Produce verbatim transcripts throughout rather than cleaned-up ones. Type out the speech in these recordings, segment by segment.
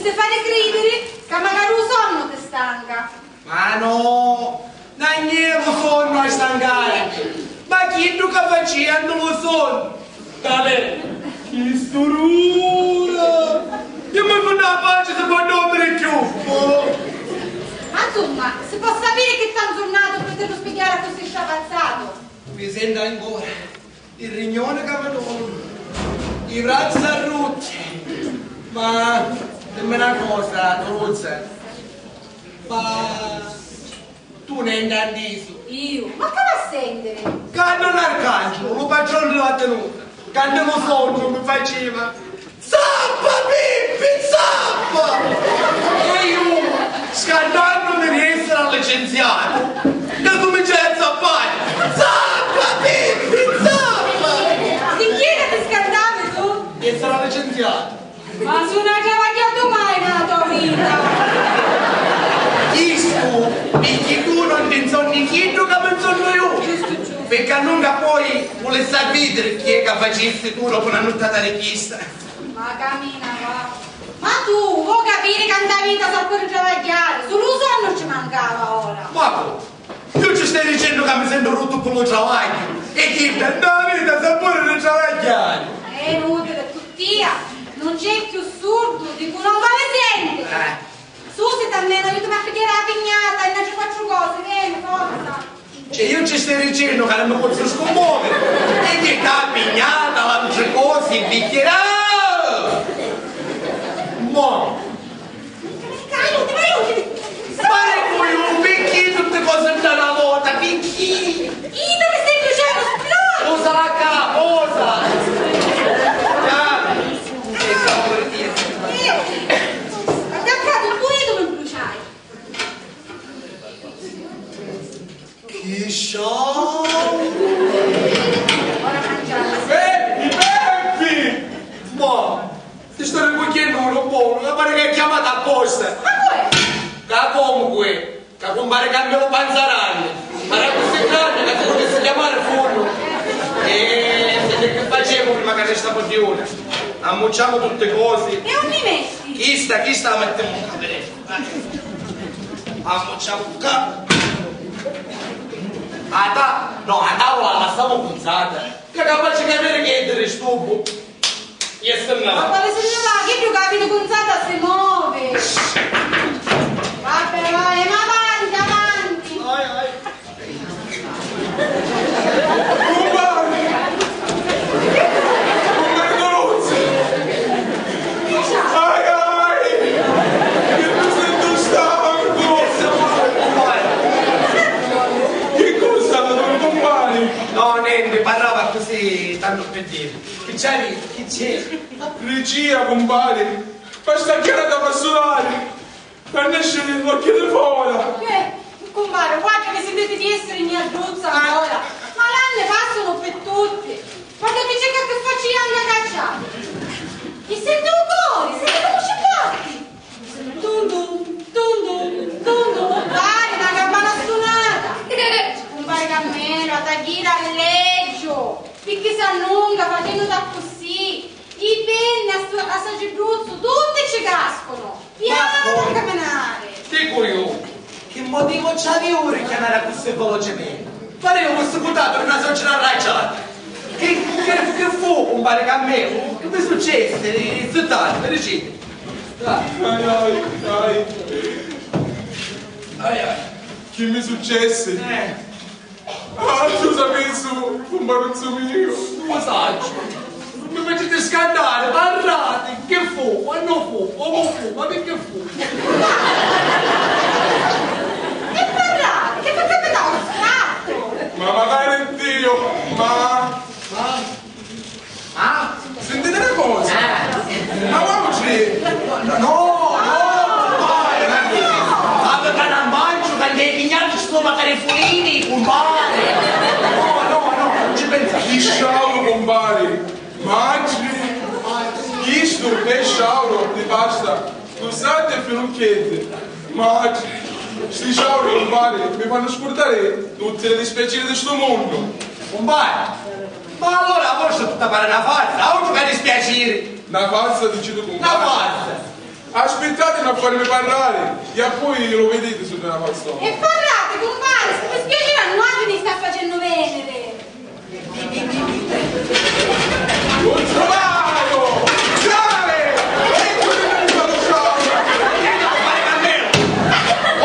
Ti fari cridiri ca macari u sonnu ti stanca. Ma no, non è lu sonnu a stancarmi, ma chiddu ca facia nta lu sonnu. Talè, chi sturura! Chi mi fa na paci si pò dormiri cchiù! Ma insumma, si pò sapiri chi t'ha nzurnatu pi ti lu spigghiari accussì strapazzatu? Mi sentu ancora i rignoni ca mi donu, i vrazza rutti. Ma dimmi na cosa, Turuzza, ma tu nenti a disu? Iu? Ma ca va a sentiri? Ca don Arcangelo, lu patroni di la tenuta, ca nni lu sonnu mi faciva: "Zappa, Pippi, zappa!" E iu, scannannumi di essiri licenziatu, nni cuminciai a zappari: "Zappa, Pippi, zappa!" Di chi ca ti scannavi tu? Di essiri licenziatu. Ma su non hai travagghiatu mai nella tua vita! Chistu, picchì tu non ti nzonni chiddu ca mi nzonnu iu! Giustu, giustu. Picchì annunca poi vulissi a vidiri chi è ca facissi tu dopu na nuttata di chista. Ma camina, va. Ma tu, vo capiri ca nta vita s'ha puru travagghiari, sulu u sonnu ci mancava ora. Ma cu? Iu ci stai dicennu ca mi sentu ruttu cu lu travagghiu? E chidda, nta vita s'ha puru di travagghiari! È inutili, cu tia, non c'è più surdu di cu non voli sentiri! Eh. Susi, t'almenu aiutami a pigghiari la pignata e n'atri quattru cosi, veni, forza! Cioè, iu ci stai dicennu ca non mi pozzu scummoviri? E chidda, la pignata, l'atri cosi, i bicchieri, ah! Mo! Aiutami, aiutami! Pari cu iu, picchì tutti cosi nta na vota, picchì? Ita mi stai bruciannu, splori! Posa la ca, posa! Ah, che favore di Dio! Attaccato, pure tu mi bruciai! Chi sciau! Peppi, Peppi! Ma ti sto ricugghiennu uno buono, ma pare che hai chiamato apposta! Ma cu è? Ca comu cu è? Ca cumpari Carmelu Panzaranni! Ma era così grande che ti potessi chiamare Fullu! E che facemu prima che resta di una? Ammucciamo tutte cose? E unni metti? Chista, chista la mettiamo qua, vedete? Ammucciamo qua. A ta-, no, a tavola la lasciamo punzata. Che capace che avere che è di stupo. Yes, no. Ma quale signora? Che più capito punzata si muove. Vabbè, vai, ma avanti, avanti. Ai, ai. Cumpari! Cumpari Doruzzi! Ai, ai! Chi mi sentu stancu! Chi cosa, don cumpari? No, nenti, parrava così, tanto per dire. Chi c'è? Chi c'è? Ricia, cumpari! Fa sta chiara da passurari! Ca nesci l'occhi di fora! Eh, cumpari, guarda che sentiti di essiri niadduzza ancora, ma l'anni passanu pi tutti. Guarda chi c'è ca chi faci anca cacciari. E senti u cori, senti comu ci batti! Tun tun, tun tun, tun tun, pari na campana sunata! Cumpari Carmelu, a tagghiera alleggiu, picchì s'annunca facennuti accussì, i penni a stu, a sagidduzzu, tutti ci cascanu! Pianu a caminari! Dicu iu, chi motivu ci aviu di chiamari accussì velocemente? Pariu fussi putatu di na socera arracciata! Chi, chi, chi fu, cumpari Cammelu? Chi vi successi? Zitati, mi diciti? Dai. Ai, ai, ai. Ai, ai. Chi mi successi? Eh. Ah, tu sapissi, cumparuzzu miu. Lu sacciu. Mi faciti scantari, parrati. Chi fu? Quannu fu? Comu fu? Ma picchì fu? Chi parrati? Chi vi capitau? Scattu! Ma macari Diu, ma... Ma? Ah? Sentite na cosa! Ma guarda, no, no, no, cumpari! Aviti na manciu ca nni pignati stu macari fulini, cumpari! No, no, no, non ci pensate! Chi sciauru, cumpari! Macari! Chistu è sciauru di pasta, cu sati e finucchietti! Macari! Sti sciauri, cumpari, mi fannu scurdari tutti li dispiaciri di stu munnu! Cumpari! Ma allura a vostra tutta pari na farsa, autru ca dispiaciri! Na farsa, dici tu, cumpari? Na farsa! Aspittatimi a farmi parrari, e appoi lu viditi su di na parsona. E parrati, cumpari, si pi spiaciri a nuatri ni sta facennu veniri. Un truvaru! Grave! Eccu di nuovu lu show!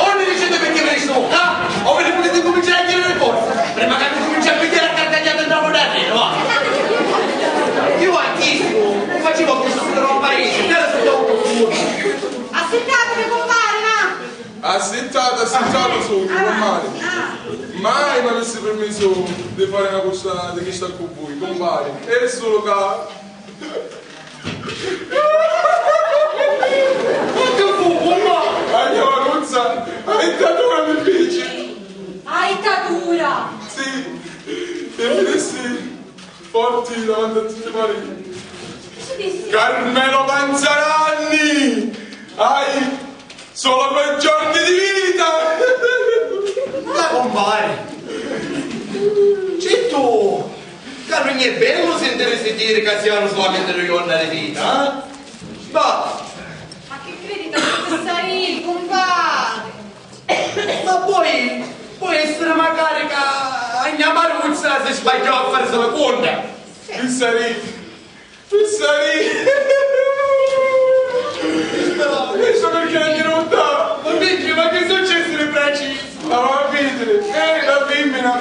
Unni diciti pirchì venisti, ah? O vi ni vuliti cuminciari a tirari forza? Prima ca mi cumincia a pigghiari a carcagnata nta lu darriru, va! Iu a chistu, u facivu a chistu sulu nta un paisi, nta la sutta un furnu. Assittativi, cumpari, va! Assittati, assittati sutu, cumpari. Mai m'avissi pirmisu di fari na cosa di chista cu vui, cumpari. E sulu ca... Ma chi fu, cumpari? A gna maruzza, a ittadura mi fici. A ittadura? Sì, e mi dissi forti davanti a tutti i mariti. Chi dissi? Carmelo Panzaranni! Hai solo due giorni di vita! Ma cumpari, cittu ca nun è bellu sintirisi diri ca si hannu solamente dui jorna di vita, eh? Ma... Ma chi criditi a chi pi sariri, cumpari? Ma poi, poi essiri macari ca a gna maruzza si sbagghiò a farisi la cunta. Pi sariri. Pi sariri. Questo perché la dirotta. Ma perché, ma che successe di preciso? Ma va a vedere, eh, la femmina.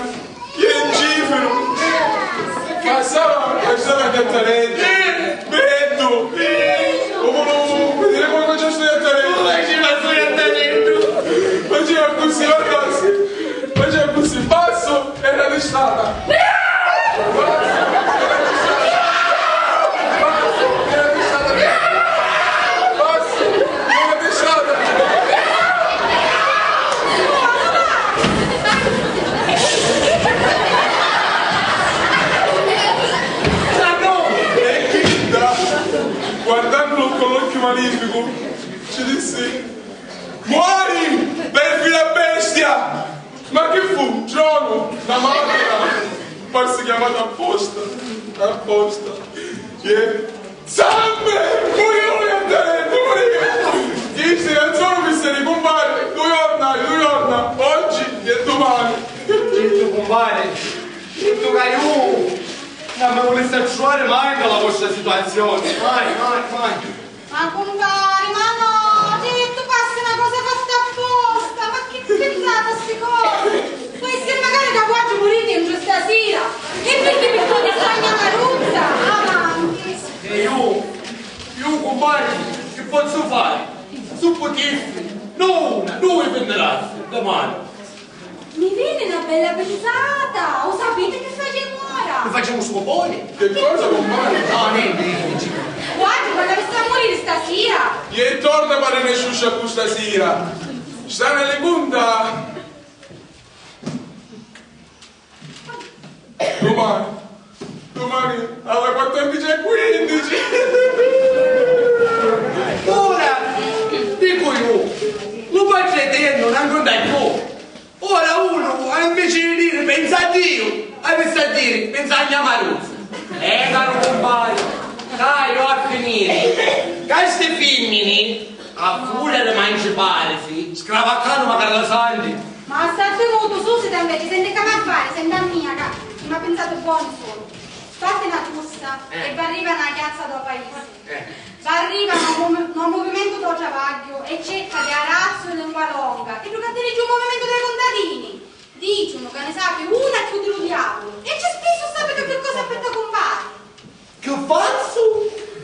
Chi è Gifero? Passava, passava a Chiattareddu. Beddu. Uno, vedere come faceva sto Chiattareddu. Come faceva sto Chiattareddu? Faceva così, guarda, faceva così, basso e la risata. Basso e la risata. Basso e la risata. Basso e la risata. Guardannu con l'occhiu malificu, ci dissi: "Muori, perfida bestia!" Ma chi fu? Un tronu? Na machina? Parsi chiamatu apposta. Apposta. Ie. Zampe! Muria, muria, muria, muria! Chisti non sono misteri, cumpari. Dui jorna, dui jorna. Oggi e domani. Cittu, cumpari, cittu ca iu non mi vulissi attruvari mai nta la vostra situazioni. Mai, mai, mai. Ma cumpari, ma no, cittu, passi na cosa fatta apposta, ma chi pinsati a sti cosi? Pò essiri macari ca vuatri muriti entru stasira, e pirchì pi voi sta gna maruzza, avanti! E iu, iu, cumpari, chi pozzu fari? Su putissi, no una, dui pinnirazzi, domani. Mi veni na bella pinsata! U sapiti chi facemu ora? Ni facemu stu coponi? Che cosa, cumpari? No, nenti, nenti. Guardi, ma avissi a muriri stasira! Ie torna pari nesciuscia cu stasira! Sta na li cunta! Dumani! Dumani alla quattordici e quindici! Ora, dicu iu, lu Patri Eternu non conta cchiù! Ora unu, inveci di diri pensa a Diu, avissi a diri pensa a gna maruzza. Eh, caru cumpari, ca iu a finiri ca sti fimmini, a furia di manciparisi, scravaccanu macari la santi. Ma statti mutu, Susita, inveci, senti ca m'ha fari, senti a mia, ca ci m'ha pinsatu bonu sulu. Fatti na cursa e v'arriva na chiazza dô paisi. Eh. V'arriva no mu-, no muvimentu dô travagghiu e cerca di arazzu e lingua longa, chiddu ca dirici u muvimentu dei cuntadini. Dicinu ca ni sapi una cchiù di lu diavulu e ci spissu sapi ca chi cosa aspetta cumpari. Chi fazzu?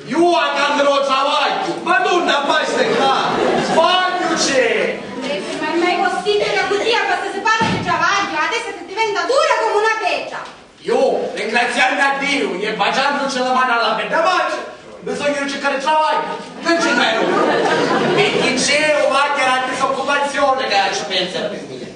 Iu a cannu dô travagghiu, ma tu nta pasti ccà, sbagliu c'è! E ma è mai possibili ca cusì, quannu si parla di travagghiu, a testa ti diventa dura comu na petra! Iu, ringraziannu a Diu e baciannuci la manu a la bedda matri, bisogna di circari travagghiu, non ci n'è uno. E chi c'è u vacchiu a disoccupazioni ca ci pensa pi mia.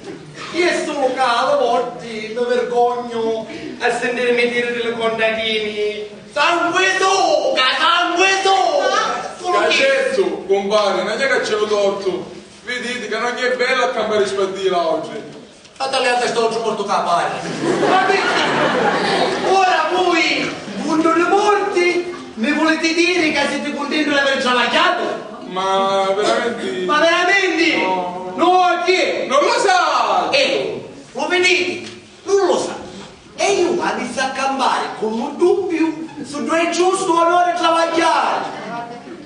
Iu sulu ca a li voti mi virgognu a sintirimi diri di li contadini: "Sanguisuca, sanguisuca!" Sulu chi... Ca certu, cumpari, non è ca c'è u tortu. Viditi ca non è bellu a campari spaddii l'autri. Fatali a testa, l'otru mortu ca pari. Ma pirchì? Ora vui, munnu di morti, mi vuliti diri ca siti cuntentu d'aviri travagghiatu? Ma veramenti? Ma veramenti? No. No, chi? Non lo sa! Eccu, lu viditi? Nun lu sa. E iu m'avissi a campari cu lu dubbiu su ddu è giustu o no di travagghiari.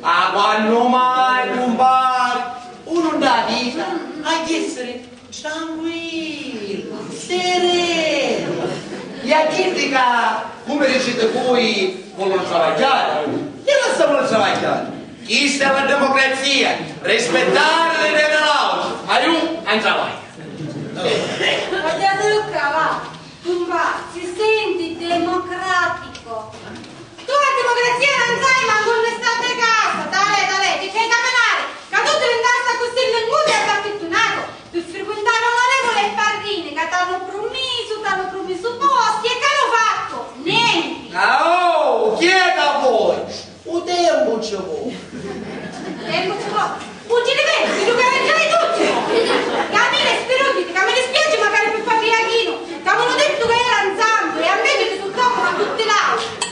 Ma quannu mai, cumpari? Unu nta vita ha a essiri tranquillu, serenu. E a chiddi ca, comu diciti vui, vulunu travagghiari, li lassavunu travagghiari. Chista è la democrazia, rispettari l'idea di l'àutru. Ma iu an travagghiu. Guardate qua, va. Cumpà, si senti democratico. Tu a democrazia non sai mancu unni sta te casa. Talè, talè, ti fai caminari, ca tu diventasti accussì lingutu e abbattittunatu pi friquintari onorevoli e parrini ca t'hannu prumisu, t'hannu prumisu posti e c'hannu fattu? Nenti! Ah, oh, chi è ca voi? U tempu ci voli. Tempu ci voli. Fuggiti via, ti lu careggiai tuttu! Camina e spiruggiti, ca mi dispiaci macari pi Patriachinu, c'avunu dettu ca era un santu e inveci ti suttavunu a tutti l'àutri.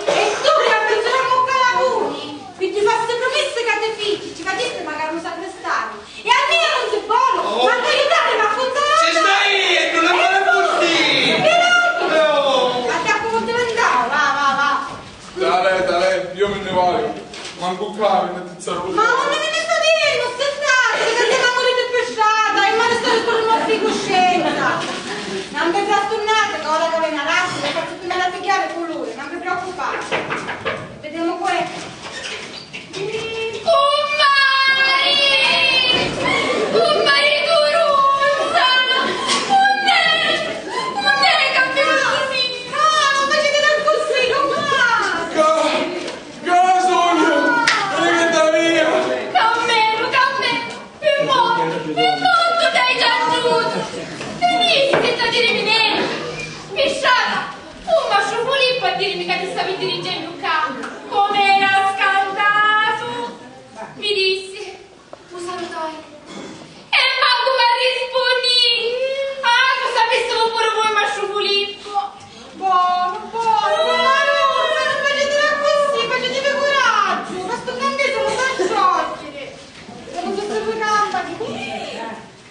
E tu, ca pensi a mucca la puni, pi ti fari sti prumissi ca ti fici, ci facisti macari un sacristanu. E a mia non si bonu, oh, mancu aiutati, ma funzionava! Ci stai? Non è male così! Spiruggiti! Oh! Attaccu cuntinentale, va, va, va! Talè, talè, io mi ne vado. Mancu cari, una tizza rossa. Ma unni mi ne sta virennu, sti tardi, ca semu a muriri pi strata, e mali stari stu rimorsu di cuscenza. Non vi frastunnate, ca ora ca veni a razza, vi fazzu primari a pigghiari culuri, non vi preoccupate. Vediamo come. Cummari! Cummari Turuzza! Unn'è? Unn'è ca mi voli? No, non faciti accussì, cummari! Ca, ca sugnu? Arrivati via! Cammenu, cammenu! Pi mo, pi mo tu t'hai già giutu! Venisti senza dirimi nenti! Pisciata! Fu mastru Filippu a dirimi ca ti stavi dirigennu ccà, com'era scantatu! Mi dissi, u salutai, e mancu m'arrispunnì! Ah, cu sapissivu puru vui, mastru Filippu! Bonu, bonu, bonu, non facitemi accussì, facitemi curaggiu, ca stu cantisimu s'ha sciochiri! Siamo tutti due campani!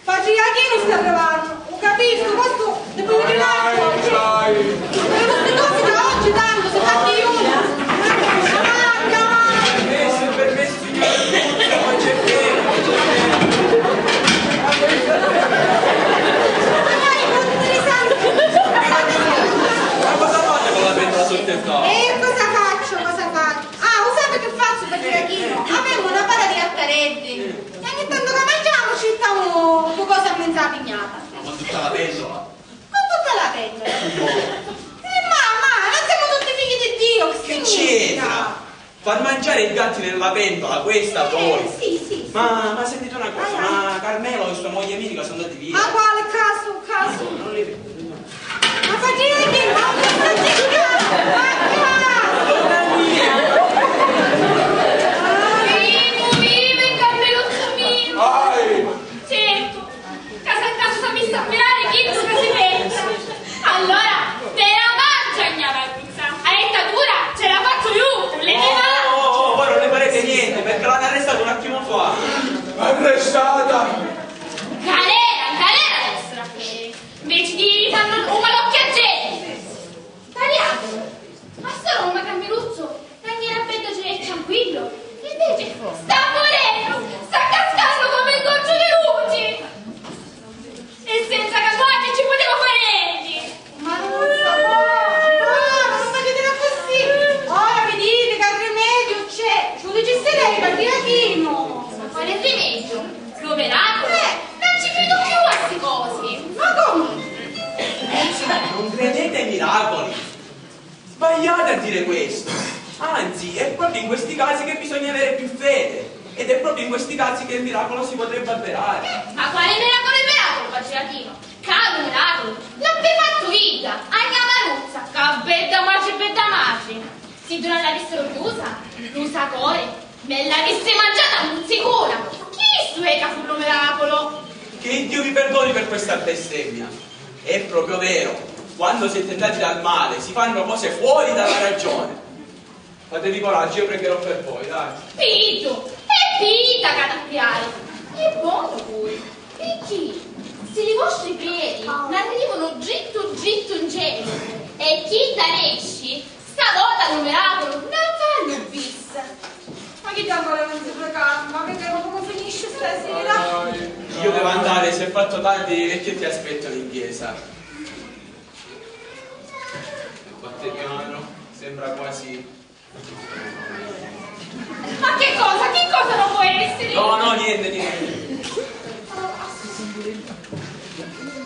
Patriachinu sta arrivannu, u capiscu, postu di pigghiari l'acqua. Dai, dai. Però sti cosi da oggi tanto si fa di una. Avanti, avanti. Permesso, permesso, signora Turuzza, non c'è tempo, non c'è tempo. Ma cosa fate con la pentola sotto il tavolo? E cosa faccio, cosa faccio? Ah, u sapi chi fazzu, Patriachinu? Avemu na para di gattareddi. E ogni tantu ca mangiamu ci jittamu du cosi a menzu a pignata. Ma con tutta la pentola? Con tutta la pentola. Eh, mamma, non siamo tutti figli di Dio, che significa? Che c'entra? Far mangiare i gatti nella pentola, questa voi? Eh, sì, sì, sì. Ma, ma sentite una cosa, ma Carmelo e sua moglie Mirica sono andati via? Ma quale casu, casu? Non li vedo. Ma faciti, ma faciti, ma Vivu, vivu il campeluzzu mio! Certu, ca se casu sapissi ammirari chiddu ca si pensa. Allora, te la mangia gna maruzza, a etta dura ce la fazzu iu, le te la mangia! Oh, oh, oh, voi non le farete niente, perché l'hanno arrestata un attimo fa. Arrestata? Galera, galera vostra fede! Inveci di fannu un malocchiaggeri! Taliatulu! A sto romba campiluzzu, tanghera beddu e tranquillu, inveci sta murennu, sta cascannu comu un gocciu di luci! E senza ca quasi ci puteva fari nenti! Ma non, non, non facitela così! Ora viditi ca rimediu c'è! Ci lu dicissi lei, Patriachinu! Ma quale rimediu? Lu miraculu? Eh! Non ci cridu cchiù a sti cosi! Ma comu? Non credete ai miracoli? Sbagliate a dire questo! Anzi, è proprio in questi casi che bisogna avere più fede. Ed è proprio in questi casi che il miracolo si potrebbe avverare. Ma quali miraculu e miraculu, Patriachinu? Ca lu miraculu l'appi fattu idda, a gna maruzza, ca bedda matri, bedda matri! Siddu non l'avissiru chiusa, lu sapori, me l'avissi mangiata a muzzicuna! Chistu è ca fu lu miraculu! Che Dio vi perdoni per questa bestemmia! È proprio vero, quando si è tentati dal male, si fanno cose fuori dalla ragione. Fatevi coraggio, io pregherò per voi, dai. Pi iddu, e Pita ca t'appiari! È bonu puru, picchì si li vostri piedi n'arrivunu drittu drittu 'n celu e chidda nesci, sta vota lu miraculu nn'ha fallu bis! Ma chi ancora non si precampa, videmu comu finisci stasira. Io devo andare, si è fatto tardi, e che ti aspettano in chiesa. Batte piano, sembra quasi. Ma che cosa? Che cosa non può essere? No, no, niente, niente.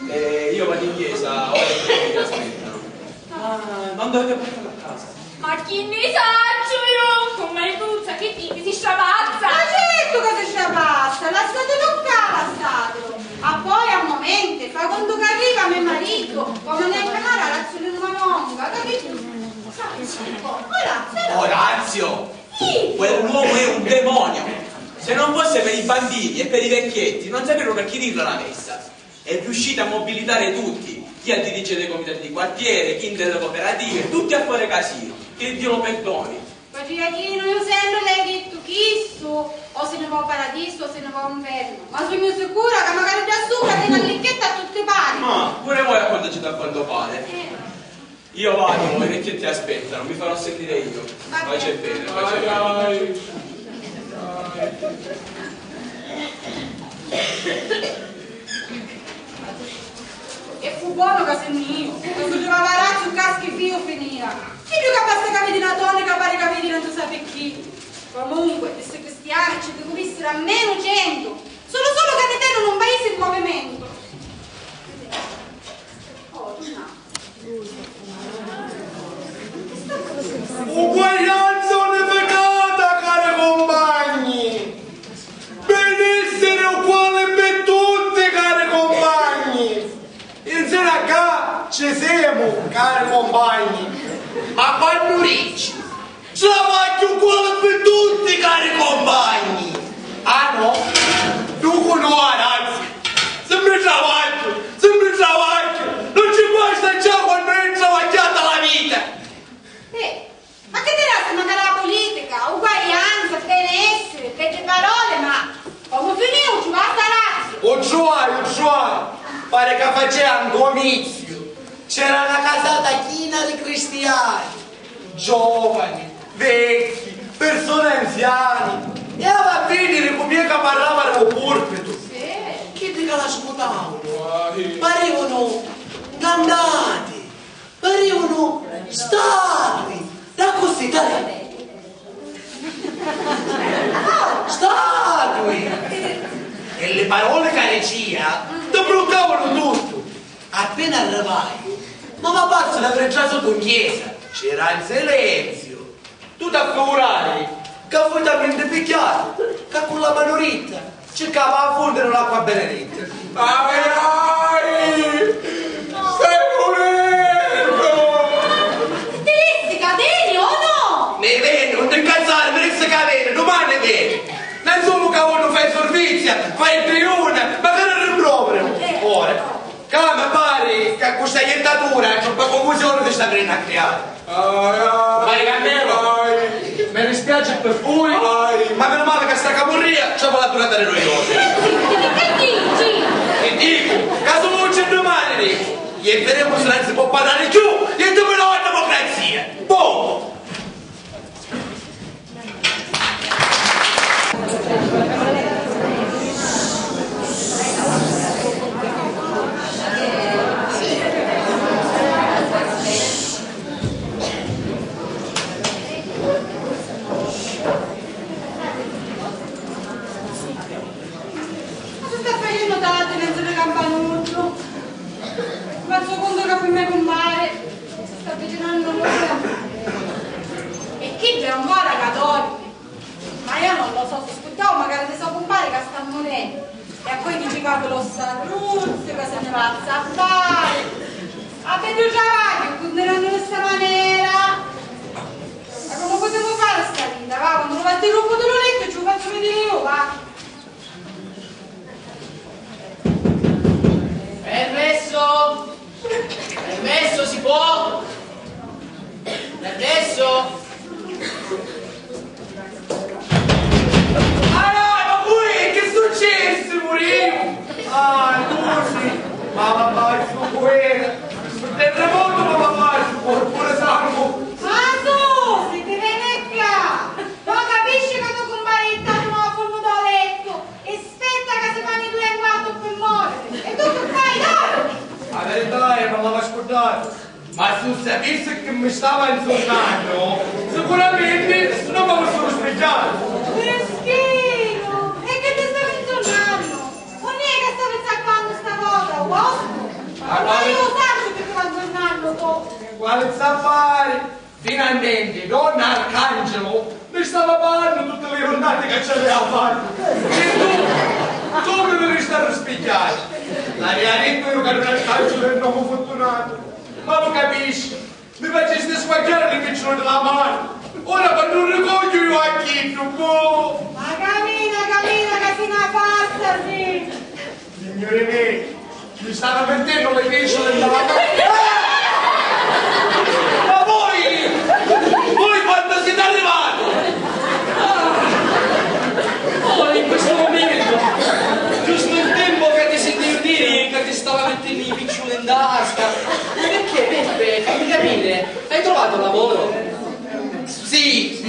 Eh, io vado in chiesa, ora che mi aspettano. Ah, non dovete portarlo a casa. Ma chi nni sacciu iu? Cu marituzza, chi diti, si strapazza? Ma certu ca si strapazza, lassatulu ccà, lassatulu. Appoi a momenti, fa contu ca arriva me maritu, comu nen ca m'arrazzu li duna longa, capitu? Orazio! Orazio! Sì! Quell'uomo è un demonio! Se non fosse per i bambini e per i vecchietti, non saprebbero chi dirla la messa. È riuscito a mobilitare tutti, chi a dirigere i comitati di quartiere, chi nelle cooperative, tutti a fare casino. Che Dio lo perdoni. Patriarchinu, iu sempri l'haiu dittu, chistu o si ni va o paradisu o si ni va o nfernu, ma sugnu sicura ca macari ddà supra teni a licchetta a tutti pari. Ma pure voi accontaci da quando pare. Eh. Io vado, i vecchietti aspettano, mi farò sentire io. Va bene. Pace e bene, pace e bene. E fu bonu ca si nni iu, ca si truvava Orazziu ccà a schifiu finìa. Iddu ca basta ca vidi na tonica pari ca vidi non si sapi chi. Comunque, di sti cristiani ci dicu vissiri almenu centu, sulu sulu ca ni tenunu un paisi in movimentu. Oh, turnau. Uguaglianza unificata, cari compagni! Benessere uguale per tutti, cari compagni! Insinu a ccà ci semu, cari compagni! Ma quannu dici travagghiu uguale pi tutti, cari compagni! Ah no? Dicu no, anzi, sempri travagghiu, sempri travagghiu! Non ci basta già quannu è travagghiata la vita! Eh, ma chi dirasti macari la pulitica, uguaglianza, benessiri, beddi paroli, ma comu finìu, ci basta Orazziu! U truai, u truai! Pari ca facìa un comiziu! C'era na casata china di cristiani, giovani, vecchi, persone anziani, e ava a vidiri comu è ca parravanu ô purpitu. Sì. Chiddi ca l'ascutavanu parivanu ngandati, parivanu statui, d'accussì, dai. Statui! E li paroli ca dicìa ti mbruccavanu tuttu. Appena arrivaiu, m'ava parsu d'aviri trasu tu 'n chiesa. C'era un silenziu. Tu t'affiguravi ca fui talmenti picchiatu ca cu la manu dritta circava a fundiri l'acqua benedetta. Ai, ai! Stai murennu! Ti dissi ca veni o no? Mi veni, non ti incazzari, mi dissi ca veni, dumani veni. Non sulu ca unu fa i survizia, fa i diuni, macari rimpropriu. Ora, ca mi pari ca cu sta jettatura troppa confusioni si sta venennu a criari. Ai, ai, Pari ca nero, ai, mi dispiaci pi vui, ai, ma menu mali ca sta camurria ci havi la durata di dui jorni. Chi dici? Chi dicu? Ca su vuci dumani dicu, e videmu si non si pò parrari cchiù, e dumani la democrazia. Boh! Ma si sta facennu tardi, non si ni campa nuddu. Fazzu contu ca pi me cumpari Sapissi chi mi stava nzunnannu, sicuramenti non m'avissi rispigghiatu. Mischinu! E chi ti stavi nzunnannu? Nun è ca stavi zappannu stavota, u boscu? Ma ormai quali u sacciu chi ti va nzunnannu tu! Quali zappari? Finalmenti, donna Arcangelo mi stava pagannu tutti li jurnati ca ci aveva fattu. E tu, tu mi vinnisti a rispigghiari. L'avia dittu iu ca donna Arcangelo è un omu furtunatu. Ma lu capisci? Mi facisti squagghiari li picciuli di la manu. Ora quannu ricogghiu iu a chiddu, boh! Ma camina, camina, ca si n'affastasi! Signuri mei, mi stanu mettennu li picciuli nta la ca-, ma voi, voi quannu siti arrivatu? Ah, ora in questo momento, giusto il tempo che ti sentivo dire che ti stava mettendo i picciuli in tasca. Perché, Peppe, fammi capire, hai trovato un lavoro? Sì,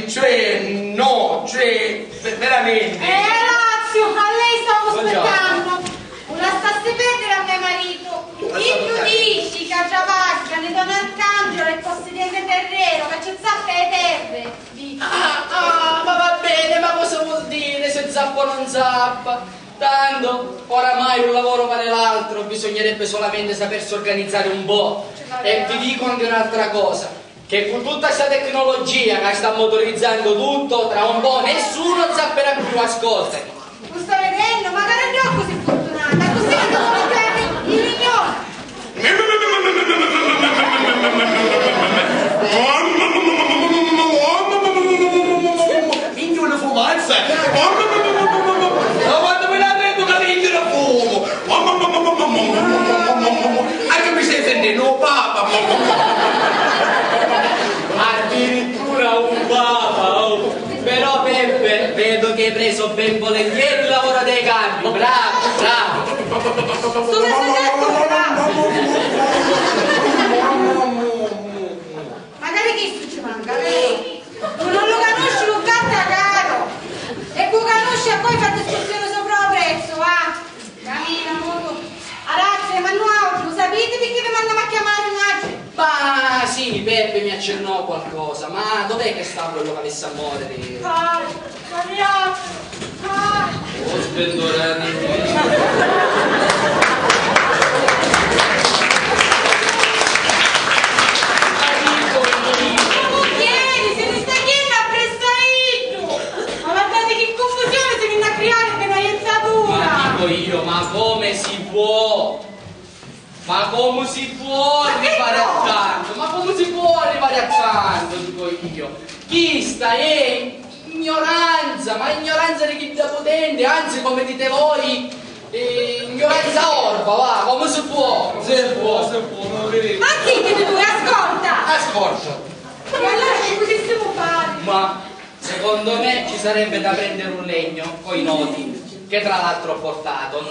cioè, no, cioè, ve-, veramente. Eh, Lazio, a lei stavo aspettando. Non lasciassi perdere a mio marito. Iddu dici ca travagghia nni don Arcangelo è possidente terreno, ca ci zappa e terre, dici. Ah, ah, ma va bene, ma cosa vuol dire se zappa o non zappa? Tanto, oramai un lavoro vale l'altro, bisognerebbe solamente sapersi organizzare un po'. E vi dico anche un'altra cosa, che cu tutta sta tecnologia ca sta motorizzando tutto, tra un po' nessuno zapperà più, ascoltami. Lu sta vidennu? Macari ddò accussì furtunata, accussì li comunitari i migliori. Minchia, una fumazza! Ma quannu mi l'arredu ca minchia una fumu! Anche mi stai sentendo, papa! Addirittura un papa! Oh. Però, Peppe, vedo che hai preso ben volentieri il lavoro dei campi. Bravo, bravo. Sono soldati, bravo. Macari chistu ci manca, vero? Tu non lu canusci lu gatta caro! E cu canusci e poi fa discussione sopra u prezzu, va! Camina, mutu. Arazzi, ma nuautri, lu sapiti picchì vi mannamu a chiamari nuautri? Ma sì, Peppe mi accennò qualcosa, ma dov'è che sta quello che avesse a morire? Ah, ma niente. Ah. Oh, splendore. Mugghieri, si ni sta jennu appressu a iddu! Ma guardate che confusione si vinni a criare pi na jenzatura! Ma dico io, ma come si può? Ma comu si può arrivare a tanto? Ma comu si può arrivare a tanto, dico io? Chista è ignoranza, ma ignoranza di chidda putenti, anzi, come dite voi, eh, ignoranza orba, va, comu si può? Si può, si può, non vedete. Ma chi ti tu, ascolta! Ascolta. E allora che putessimo fare? Ma secondo me ci sarebbe da prendere un legno coi nodi, che tra l'altro ho portato.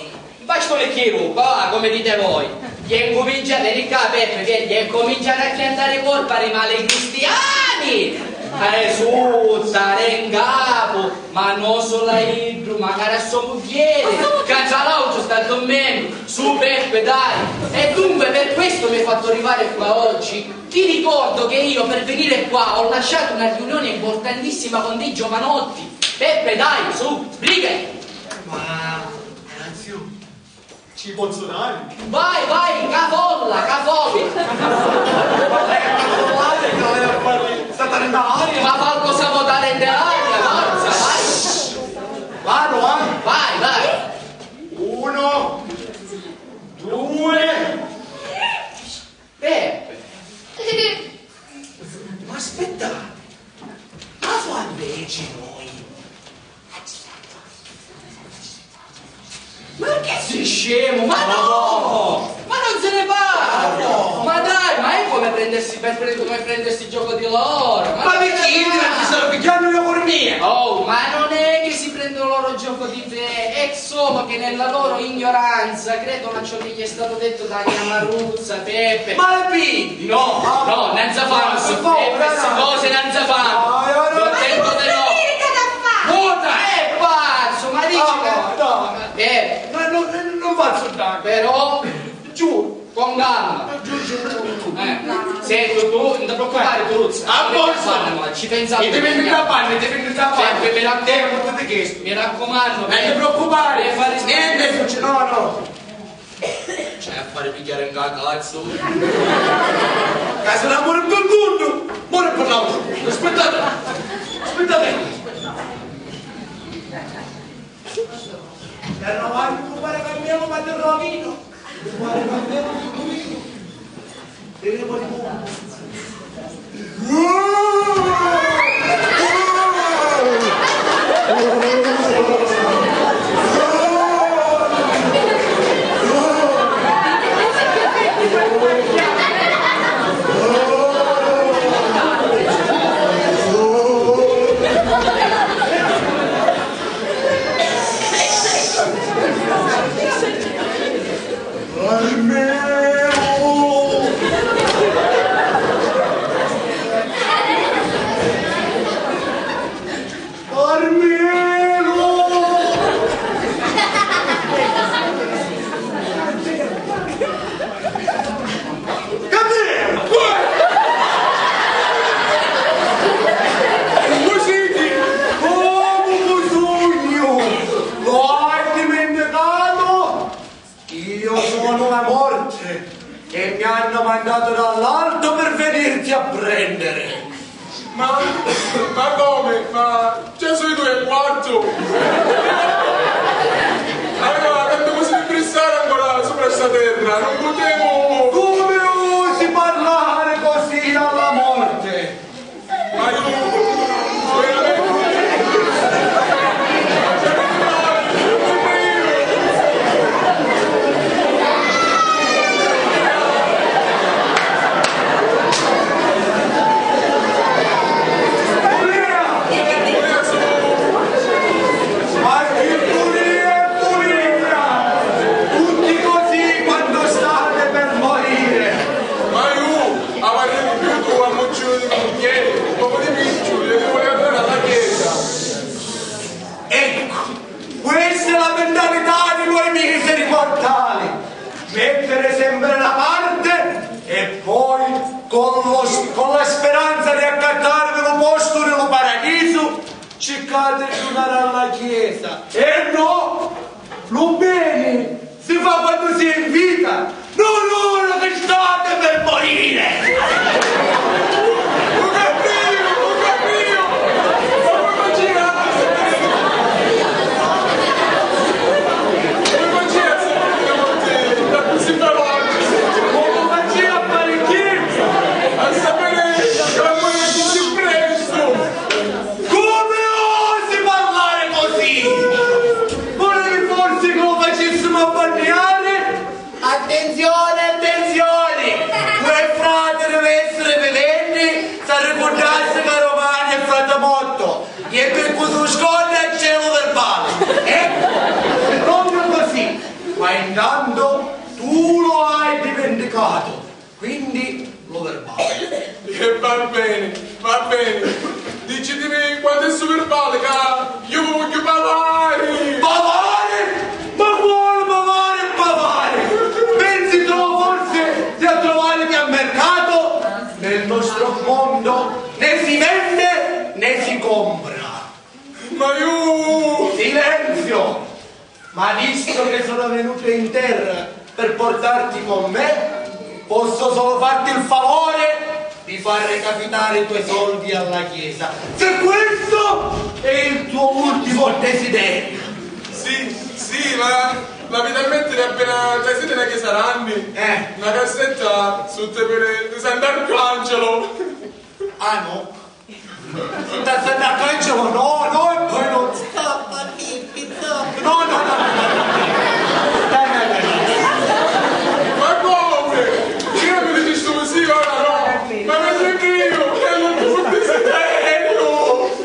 Basta un ecchiru, va, come dite voi. È incominciata, vedi ccà, Peppe, vedi, è incominciata a chiantari porpari, ma li cristiani! Eh, sutta, re 'n capu, ma non solo a iddu, macari a so mugghieri, ca tra l'altro sta dormennu. Su, Peppe, dai! E dunque per questo mi hai fatto arrivare qua oggi. Ti ricordo che io per venire qua ho lasciato una riunione importantissima con dei giovanotti. Peppe, dai, su, sbrigati! Ma, Anzio, ci pozzu dari? Vai, vai, ca folla, ca folla! Sta talentare! Ma fallu sapotari in aria, forza, vai! Vado, eh? Vai, vai! Uno, due. Peppe! Ma aspettate! Ma quannu eci noi? Ma che sei scemo? Ma no! Ma non se ne parla! Ma dai, ma è come prendersi per, come prendersi gioco di loro! Ma perché io ti sto pigliando io con mia? Oh, ma non è che si prendono loro gioco di te, è solo che nella loro ignoranza credono a ciò che gli è stato detto da gnà Maruzza, Peppe. Ma è pi-, no, no, non si fa, Peppe, queste cose non si fa. No, no, no. Lo sento di no. Vota! È pazzo, ma dici che... No, no, eh, non, non, non faccio danno. Però, giù, con calma. Giù, giù, giù. Eh, sì. Eh, tu, tu, non ti preoccupare, Turuzza. A posto! Ci pensa a me. Ci pensa a me. E ti prendi da panni, ti prendi da panni. Sempre per a te. Sempre per te. Mi raccomando. Non ti preoccupare. Niente, no, no. C'hai a fare pigghiare in cazzo. Ca se l'amore è per l'uno, amore per l'altro. Aspettate. Aspettate. E avanti, compare Carmelo, ma ti rovino. Compare Carmelo, ti rovino. Tenemo di buono. Carmelo! Carmelo! Carmelo! Uè! Comu siti? Comu cu sugnu? Lo hai dimenticato? Io sono la morte e mi hanno mandato dall'alto per venirti a prendere. Ma, ma come? Ma già sono le due e quattro! Allora, tanto così pressare ancora sopra sta terra, non potevo... Come osi parlare così alla morte? Ma chi bulia e bulia! Tutti così quando state per morire! Ma io avrei più tu a mucciulo di mucchieri, un poco di picciuli, e voleva andare alla chiesa. Ecco, questa è la mentalità di noi miseri mortali. Mettere sempre da parte e poi con lo s-, con la speranza di accattarvi un posto nel paradiso, cercate di andare alla chiesa. E no, lu beni si fa quando si è in vita, non ora che state per morire! Ho capito, ho capito! Ma come faceva a sapere? Come faceva a sapere che morte da così veloce? Come faceva a fare chiesa? A sapere che la muore così presto! Come osi parlare così? Volevi forse che lo facessimo abbanniare? Attenzione, attenzione! Quel frate deve essere vivente, s'arricurdassi ca domani è frate morto, e per cui si scorda c'è lo verbale. Ecco, proprio così. Ma intanto tu lo hai dimenticato. Quindi lo verbale. E va bene, va bene. Dicitemi quantu è stu verbale, ca io vi vogghiu pavari! Pavari? Ma quale pavari e pavari? Pensi tu forse di trovarti al mercato? Nel nostro mondo né si vende né si compra. Ma io... Silenzio! Ma visto che sono venuto in terra per portarti con me, posso solo farti il favore di far recapitare i tuoi soldi alla chiesa. Se questo è il tuo ultimo desiderio. Sì, sì, ma l'avete a mettere appena trasite na chiesa ranni, eh, na cassetta sotto i piedi di Sant'Arcangelo. Ah, no? Santa, Sant'Arcangelo, no, no, e poi non scappa, Pippi, no. No, no, no, no, no, no. Dai, dai, dai, dai. Ma come? Io mi dici stu così, ora no. Ma mi senti io che non ti desiderio.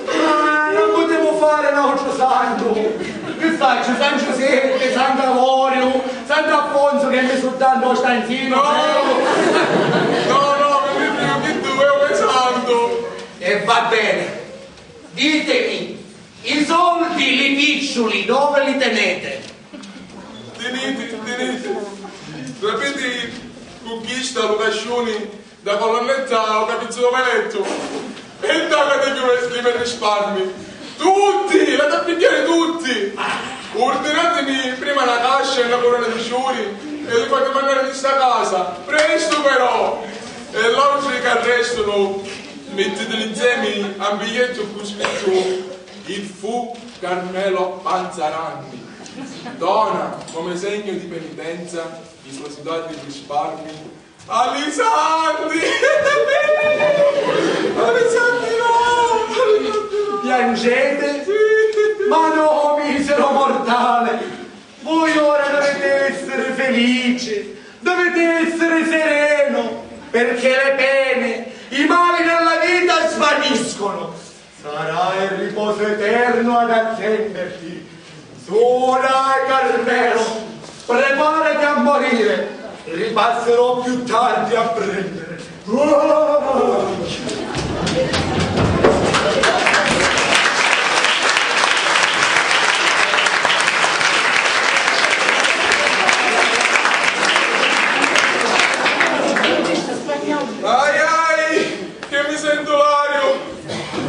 Ah, non potevo fare un altro santo. Che faccio? San Giuseppe, San Gregorio, Sant'Affonso che mi sto dando stanzino. No, no, no, mi dico che tu è un santo. E va bene, ditemi, i soldi, li picciuli, dove li tenete? Teniti, teniti. Sapete, cu chista, lu casciuni, Da colonnetta o capizzu do me lettu. E dda ca ti chiude li me risparmi. Tutti! L'ati a pigghiari tutti! Urdinatimi prima na cascia e na corona di ciuri e li fati mannari di sta casa. Prestu però! E l'autri ca restunu, mittitili nzemi a un bigliettu cu scrittu: "Il fu Carmelo Panzaranni. Dona, come segno di penitenza, i suoi sudati risparmi." Alisanti! Alisanti no! Alisanti no! Piangete? Sì. Ma no, misero mortale! Voi ora dovete essere felice, dovete essere sereno, perché le pene, i mali della vita svaniscono. Sarà il riposo eterno ad attenderti. Su, dai, Carmelo, preparati a morire. Ripasserò più tardi a prendere. Ai, ai, che mi sentu l'ariu!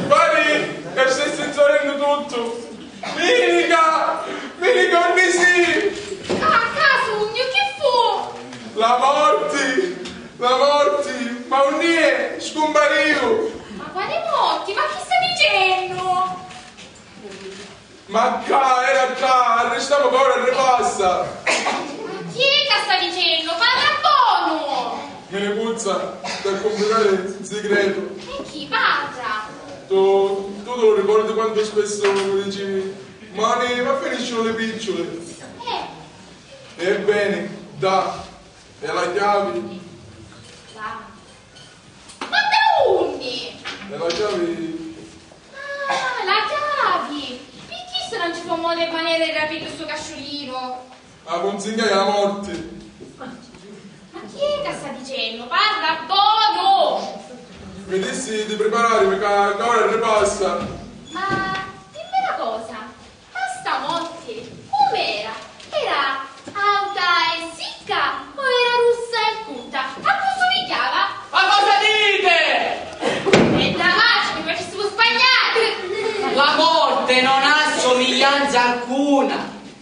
Pari ca stessi nzorennu tuttu! Minica! Minica, unni si? Ah, ca sugnu? Chi fu? La morti! La morti! Ma unni è? Scumparìu! Ma quali morti? Ma chi sta dicennu? Ma ccà, era ccà, arristamu ca ora arripassa! Ma chi è ca sta dicennu? Parra bonu! Mi ni puzza, sta cumplicari un sicretu. E chi? Parra! Tu, tu ti lu ricordi quantu spessu mi dicevi: "Mani, ma finiscinu li picciuli?" Eh. Ebbeni, dà, e la chiavi? Dà. Ma da unni? E la chiavi? Ah, la chiavi! Pi chistu non ci fu modu e manera di rapirlu stu casciulinu. A cunsignai a la morti. Ma chi è ca sta dicennu? Parra bonu! Mi dissi di pripararimi ca, ca ora arripassa. Ma dimmi na cosa, ma sta morti com'era? Era auta e sicca o era russa e cuta? A cu sumigghiava? Ma cosa dite? E dda vaci mi facissimu sbagliari! La morte non ha somiglianza alcuna.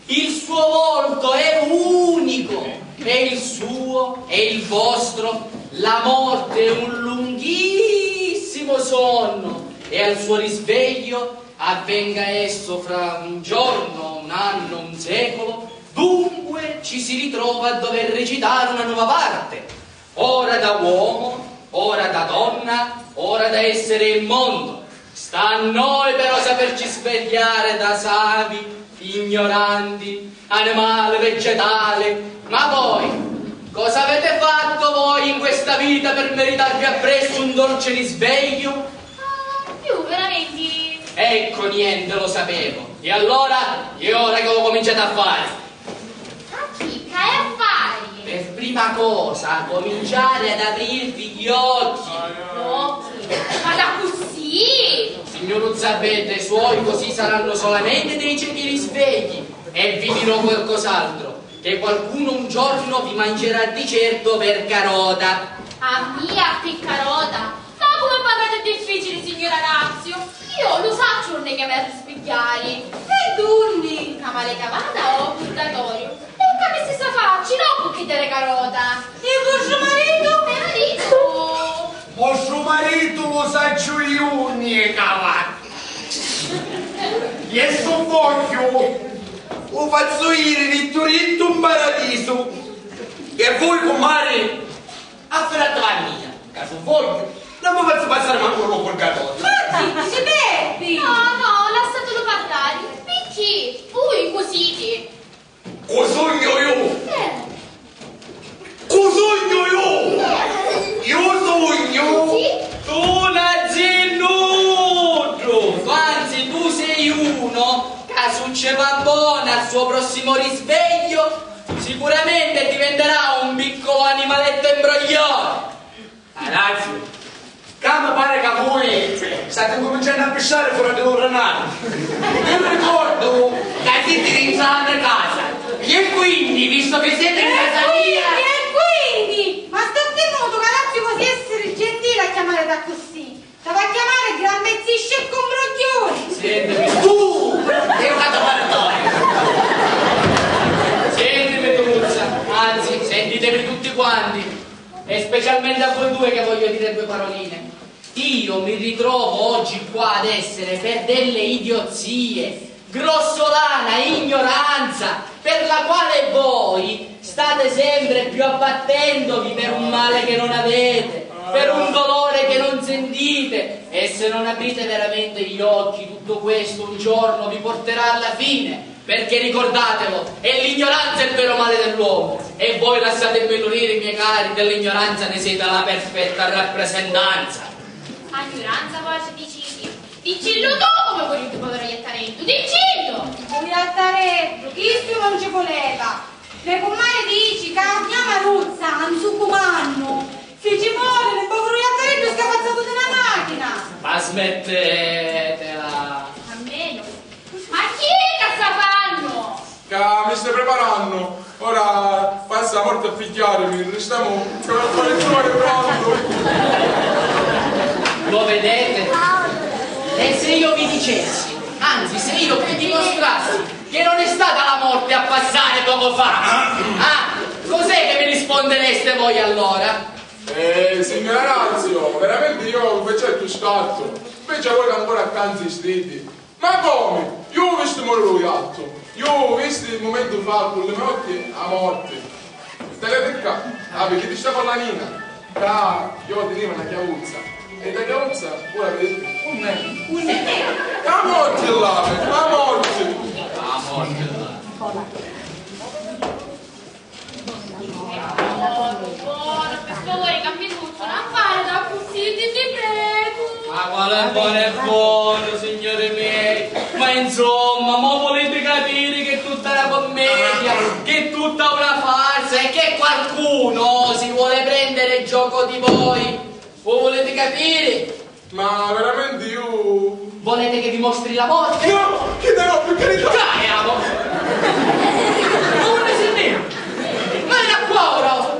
Il suo volto è unico, è il suo, è il vostro. La morte è un lunghissimo sonno, e al suo risveglio, avvenga esso fra un giorno, un anno, un secolo, dunque ci si ritrova a dover recitare una nuova parte. Ora da uomo, ora da donna, ora da essere il mondo. Sta a noi però saperci svegliare da savi, ignoranti, animali, vegetali. Ma voi, cosa avete fatto voi in questa vita per meritarvi appresso un dolce risveglio? Ah, io veramente... Ecco, niente, lo sapevo. E allora, è ora che lo cominciate a fare. Ma chi, ca è affari? Per prima cosa, cominciare ad aprirvi gli occhi. L'occhi? Ma d'accussì? Signor Uzzabete, i suoi così saranno solamente dei ciechi risvegli. E vi dirò qualcos'altro, che qualcuno un giorno vi mangerà di certo per carota. A mia pi carota? Ma comu parrati difficili, signor Arazio! Io lu sacciu unni ca m'haiu a rispigghiari. E dunni? Ca male cavata o a purgatoriu? E cu a me stessa facci, no cu chidda di carota! E vostru maritu? Me maritu! Vostru maritu lu sacciu iu unni è cavatu. E stu vogghiu u fazzu iri rittu rittu in paradisu. E vui, cummari? Affirati la mia, ca su vogghiu, non mi fazzu passari mancu lu purgatoriu. Ma zittiti, Peppi! No, no, lassatulu parrari. Picchì? Vui cu siti? Cu sugnu iu? Eh. Cu sugnu iu? Eh. Iu sugnu? Sì. Tu non si nuddu! Anzi, tu sei uno ca, su ce va bona al suo prossimo risveglio, sicuramente diventerà un piccolo animaletto imbroglione. Arazio, ca mi pari ca vui stati cuminciannu a pisciari fora di lu ranari. Vi ricordu ca siti dintra la me casa, e quindi, visto che siete in casa mia... E quindi, e quindi? Ma sta zittu, Arazio, così essiri chiamare d'accussì. T'ava a chiamare gran pezzi scecco mbrogghione. Sentimi, tu! E io vado a fare noi. Sentimi, Tuzza, anzi, sentitemi tutti quanti, e specialmente a voi due che voglio dire due paroline. Io mi ritrovo oggi qua ad essere per delle idiozie, grossolana ignoranza, per la quale voi state sempre più abbattendovi per un male che non avete, per un dolore che non sentite, e se non aprite veramente gli occhi, tutto questo un giorno vi porterà alla fine, perché ricordatelo, è l'ignoranza il vero male dell'uomo, e voi, lasciatemelo dire, miei cari, dell'ignoranza ne siete la perfetta rappresentanza. A gnuranza voi ci diciti, dicillu tu come vuliti, poveru iattareddu, dicillu! Lu iattareddu, chistu non ci vuleva. Me cummari dici ca a gnà Maruzza, a nzucumannu, si ci mori, lu poveru iattareddu è scafazzatu di na machina! Ma smettetela! A menu. Ma chi è ca sta fannu? Ca mi sta preparannu. Ora passa a morti a pigghiarimi, restamu ca mi fai trovare prontu. Lo vedete? E se io vi dicessi, anzi, se io vi dimostrassi che non è stata la morte a passare poco fa, ah, cos'è che mi rispondereste voi allora? Eh, signor Arazio, veramente io invece è più scatto. Invece voi ancora accanto stiti. Ma comu? Iu visti muriri lu jattu? Iu visti un mumentu fa cu li me occhi a morti. Stai ccà, ah, viditi sta collanina? Ccà iu tiniva na chiavuzza. E da chiavuzza, ora viditi? Unn'è? Unn'è? A morti l'havi, a morti! A morti l'havi. Buono, buono, pi stu voi cambiatuzzu, non fare d'accussì, ti ci prego. Ma quale buono è buono, signori miei? Ma insomma, mo volete capire che è tutta una commedia, che è tutta una farsa e che qualcuno si vuole prendere gioco di voi? Lo volete capire? Ma veramente io... Volete che vi mostri la morte? No, che no, per carità! Dai, amo! Ma dove si vede? Ma era qua ora!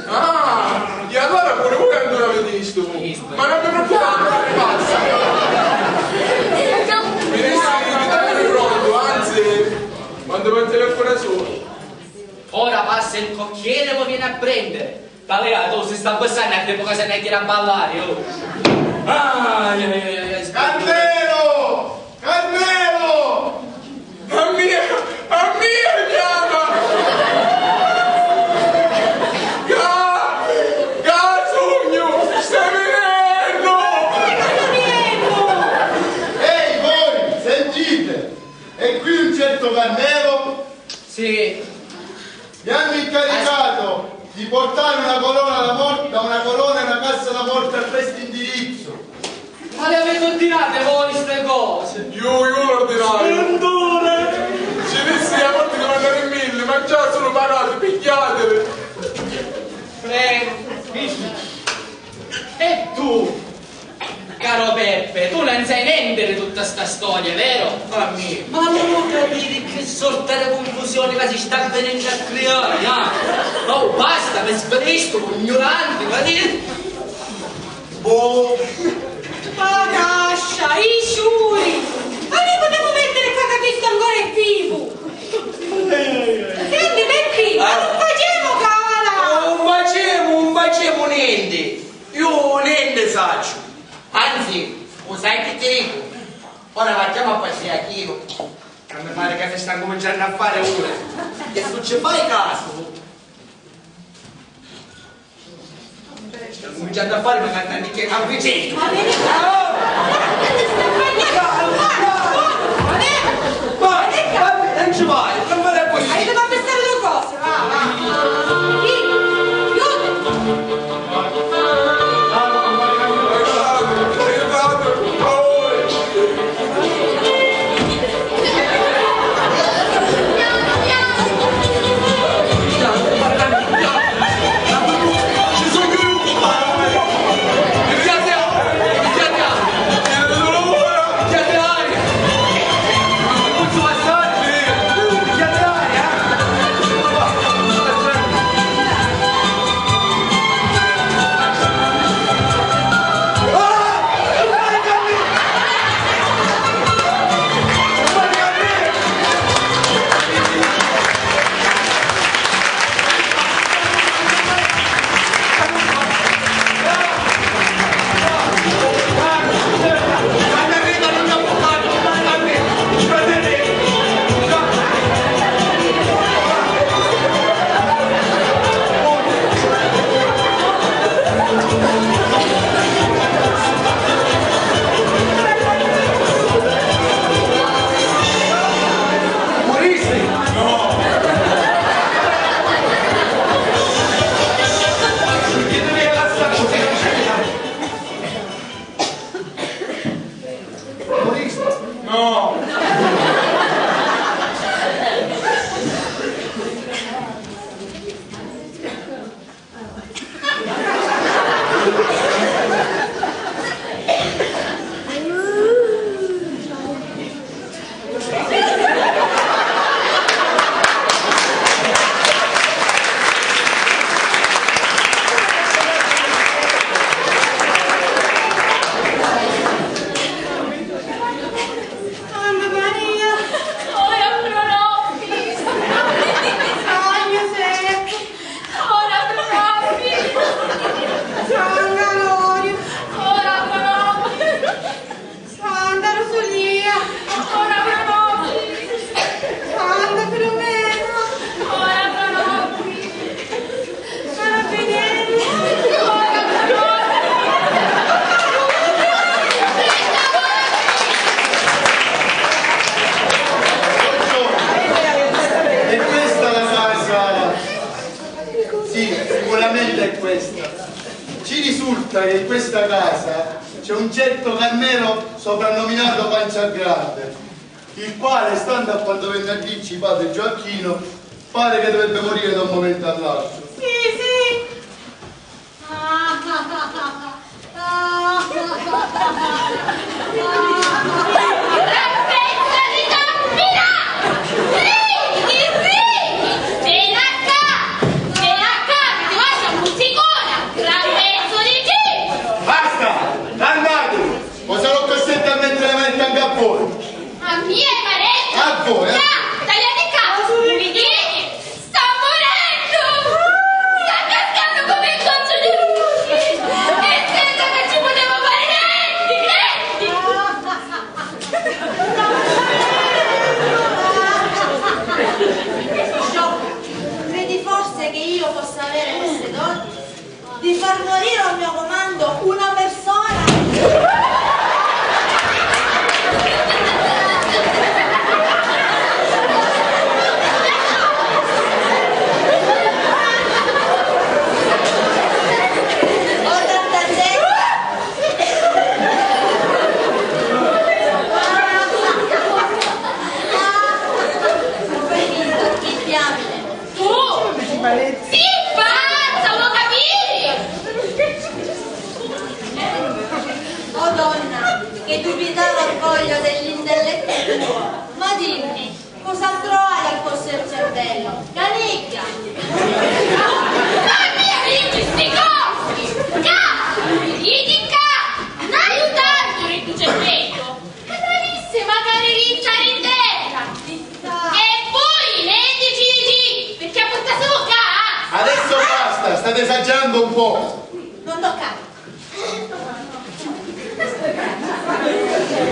Ah, e allora pure voi andate a vedere sto? Ma non mi preoccupate, non passa! Mi disse di darmi pronto, anzi, quando mi telefono solo. Ora passa il cocchiere e lo viene a prendere. Talea, tu si sta abbassando a tempo che se ne tira a ballare, oh. Ai, ai, ai, ai, ai. Carmelo! Carmelo! A mia, a mia chiama! Ca, ca sugnu, stai vidennu! Ehi, voi, sentite! E qui un certo Carmelo? Sì. Mi hanno incaricato di portare una corona da morte, da una corona e una cassa da morte a questo indirizzo. Ma le avete ordinate voi ste cose? Io, io l'ordinai. Splendore! Ci dissi a morte di mandare in mille, ma già sono pagati, pigliatele. Prego. E tu, caro Peppe, tu non sai niente di tutta sta storia, vero? Ma mi... Ma non lo capire che sorta di confusione che si sta venendo a creare, ah? Oh, basta, mi svenisto, ignorante, ma ti... Boh. Ma cascia, i ciuri! Ma noi potevamo mettere qua che questo ancora è vivo! Senti, Peppì, ma non facciamo cala! Non facciamo, non facciamo niente! Io nenti sacciu. Anzi, u sai chi ti dicu? Ora va, chiama a Patriacchinu, ca mi pari ca si sta cuminciannu a fari ura. E si ci fai casu, sta cuminciannu a fari, ma canta anche a Vicenza. Ma vedi qua! Ma vedi qua! Ma vedi qua! Vai, vai, non ci vai, non fare così. Avete da pensare due cose, va, va. Chi? Aiuto! In questa casa c'è un certo Carmelo soprannominato Pancia Grande, il quale, stando a quanto venne a dirci padre Gioacchino, pare che dovrebbe morire da un momento all'altro. Sì, sì. Gran pezzo di tappina! Ridi, ridi! Vena ccà! Vena ccà, che ti faccio a musicona! Gran pezzo di timbro! Basta! Andate! O sarò costretto a mettere la manetta anche a voi! A mia è manetta! A voi, eh! Ccà! Tagliati ccà! Viditi? Sta murennu! Sta cascannu comu un cozzu di luci! E senza ca ci putemu fari nenti, nenti! Sciocca, credi forse che io possa avere queste doti? Di far morire a un mio comando una persona? Ottantasette. Ho finito, il diavolo. Tu? Sì, pazza, lo capiri? Oh donna, che dubità l'orgoglio dell'intelletto tuo, ma dimmi, cosa trovi al posto del cervello? Canigghia! Ma mia, dici sti cosi! Ca! Ridi ca! N'haiu tantu ri tu cervello! Ca t'avissi macari ricciari in terra! E poi, nenti, Gigi, perché a purtasemu ccà! Adesso basta, state esagerando un po'. Non toccare.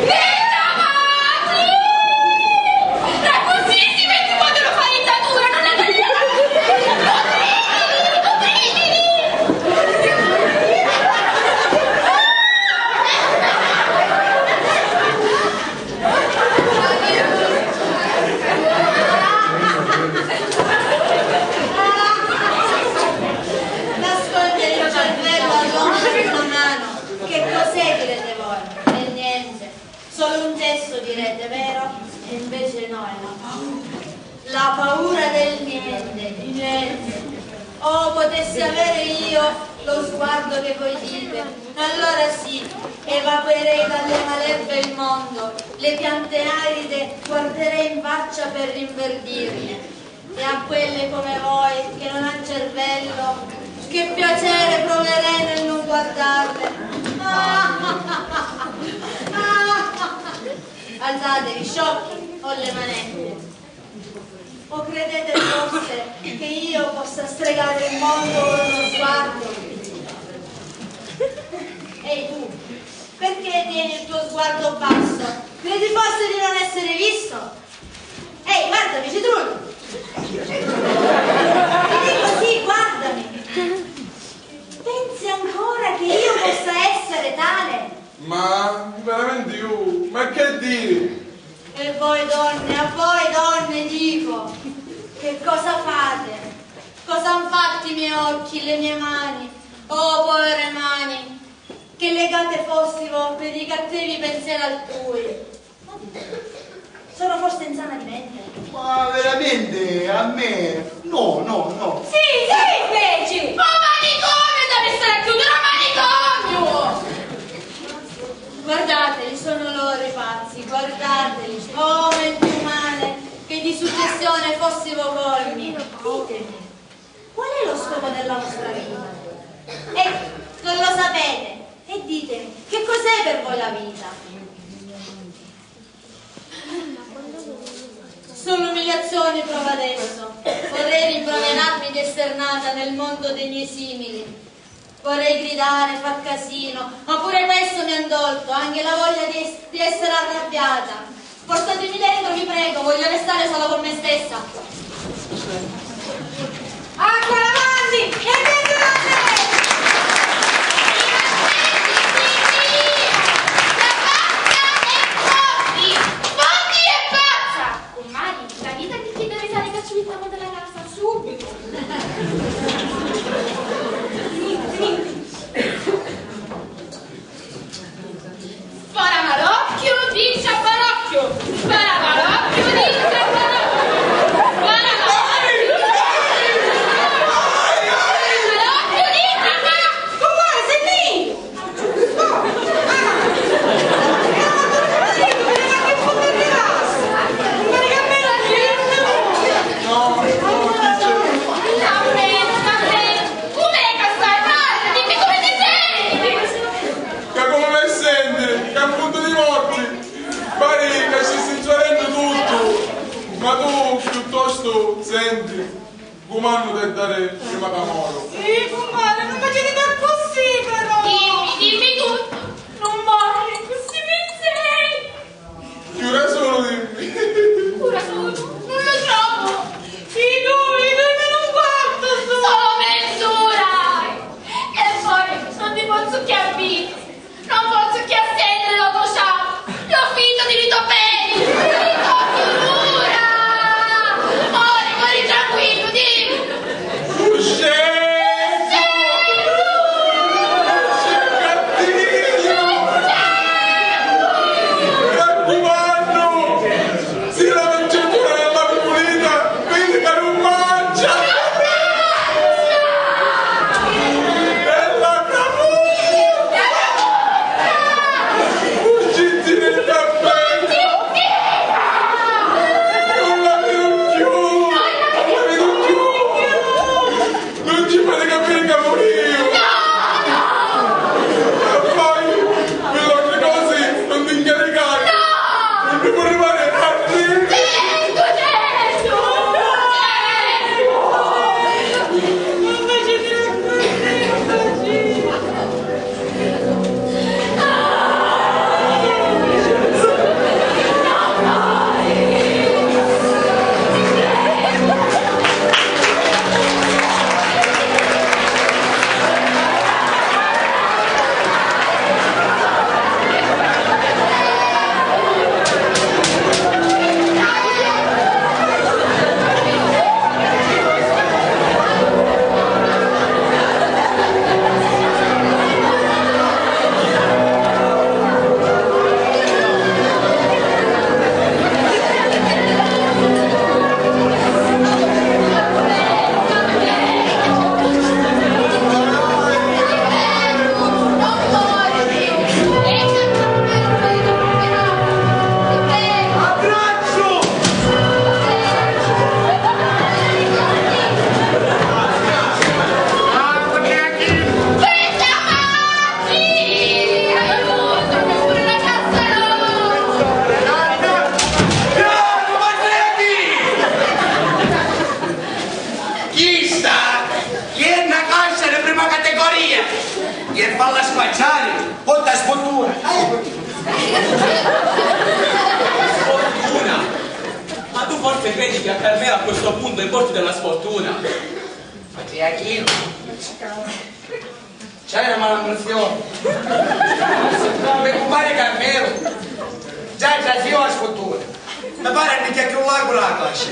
Netta matri! D'accussì si vedi quannu lu fa dittatura, non è vero? Nascondere il cervello all'ombra di una mano. Che cos'è, direte voi? È niente. Solo un gesto, direte, vero? E invece no, è la paura. La paura del niente, di niente. Oh, potessi avere io lo sguardo che voi dite, allora sì, evacuerei dalle malebbie il mondo, le piante aride guarderei in faccia per rinverdirle. E a quelle come voi, che non han cervello, che piacere proverei nel non guardarle. Alzatevi, sciocchi, o le manette. O credete forse che io possa stregare il mondo con uno sguardo? Ehi tu, perché tieni il tuo sguardo basso? Credi forse di non essere visto? Ehi, guardami, Citrullo! Ti dico sì, guardami! Pensi ancora che io possa essere tale? Ma veramente io, ma che diri? E voi donne, a voi donne dico, che cosa fate? Cosa han fatto i miei occhi, le mie mani? Oh, povere mani, che legate fossimo per i cattivi pensieri altrui. Sono forse insana di mente? Ma veramente, a me, no, no, no. Sì, sì, invece! Ma manicomio, deve essere chiuso, un manicomio! Guardateli, sono loro i pazzi, guardateli, oh, menti umane, che di suggestione fossimo colmi. Ditemi, qual è lo scopo della vostra vita? E non lo sapete, e ditemi, che cos'è per voi la vita? Solo umiliazioni provo adesso. Vorrei rimproverarmi di essere nata nel mondo dei miei simili. Vorrei gridare, far casino, ma pure questo mi han tolto, anche la voglia di es-, di essere arrabbiata. Portatemi dentro, vi prego, voglio restare sola con me stessa. Acqua, lavanti e ventiladore! I vastiti, zittia! La pazza è Fotti! Fotti è pazza! Cummari, la vita di chi deve fare cacciavita della casa, subito! Snitti, snitti! Ca comu mi senti? Ca puntu di morti! Pari ca ci stai nzuarennu tuttu! Ma tu, chiuttostu, senti, cumannu t'hê dari prima ca moru. Sì, cumpari, nun faciti accussì, però! Dimmi, dimmi tuttu, nun vogghiu accussì pinseri! Chi ura sunu, dimmi? Ura sunu? Nun lu trovu! Iddu, iddu, i menu un quartu su! Solo menz'ura! E poi non ti pozzu chiù avviri, non pozzu chiù sentiri lo to ciapu, lo fitu di li to pedi, di li to surura! Mori, mori tranquillu, dimmi! Cuscenza! Cuscenza! Mi raccumannu! Si la manciatura è la pulita, vedi ca nun mancia! Bella caputa! Usciti nel caffè! Non la vedo più! Non la vedo più! Non ci fate capire che moriu! No! No! E poi, per le altre cose, non ti incaricare! No! Non devo arrivare a te! Gesù, Gesù! Non facete così, non facete. Chista è na cascia di prima categoria! E falla squacciari, porta sfurtuna! Sfortuna? Ma tu forse credi che a Carmelo a questo punto importi della sfortuna? Patriarchino. C'hai una mala impressione. Me cumpari Carmelo. Già, già, zio, la sfortuna. Mi pari a nicchia chiù largu la cascia.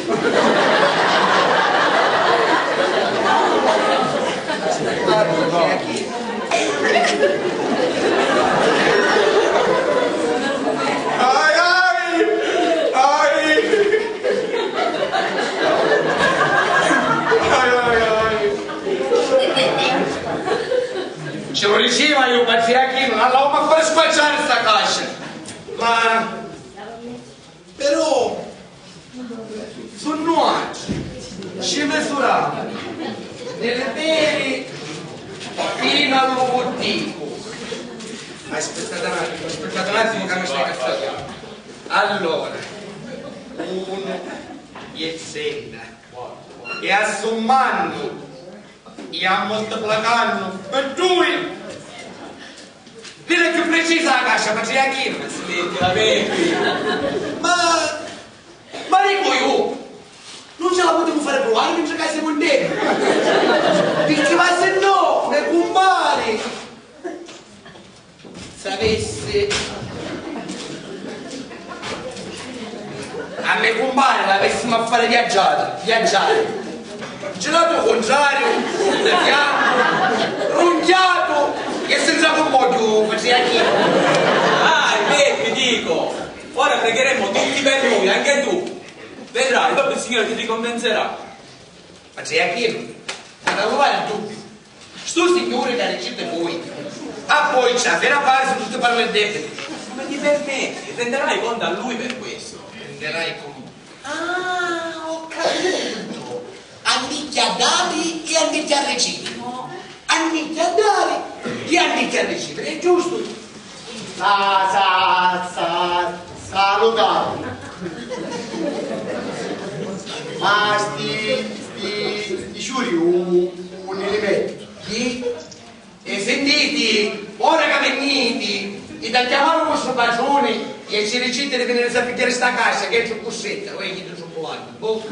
Ai, ai, ai. Ai, ai, ai. Ci lu diciva iu, patriarchinu, non l'avemu a fari squacciari sta cascia. Ma, però, su nuatri ci misuramu di li peri finu a lu puddicu. Aspittate un attimu, aspittate un attimu ca mi stai cazzannu. Allora, unu e trenta. E assummannu e ammultiplicannu pi dui, vira chiù precisa la cascia, patriarchinu. Smettila, Peppi. Ma, ma dicu iu, nun ci la putemu fari pruvari mentri ca simu in tempu? Pirchì, ma si no, me cumpari S'avissi a me cumpari l'avessimu a fari viaggiari, viaggiari, giratu u cuntrariu, di fiancu, runchiatu e senza cummogghiu, patriarchinu. Ah, è veri, dico, o Ora pregheremo tutti per lui, anche tu. Vedrai, dopo il Signore ti ricompenserà. Ma c'è anche io. Ma da dove va il dubbio? Stu signuri ca diciti vui, a voi ci avere a fari si tutti parla e debiti. Come ti permetti? Renderai conto a lui per questo. Renderai conto. Ah, ho capito. Annicchia a dati e annicchia a riceviri. Annicchia a dati e annicchia a riceviri, è giusto? Sa, sa, sa, salutati. Ma sti, sti, sti ciuri u, unni li metti? Chi? E sentiti, ora ca vinniti, iti a chiamari u vostru patruni e ci diciti di viniri a pigghiari sta cassa, che è troppu stretta, voi chi tu troppu largu, boh.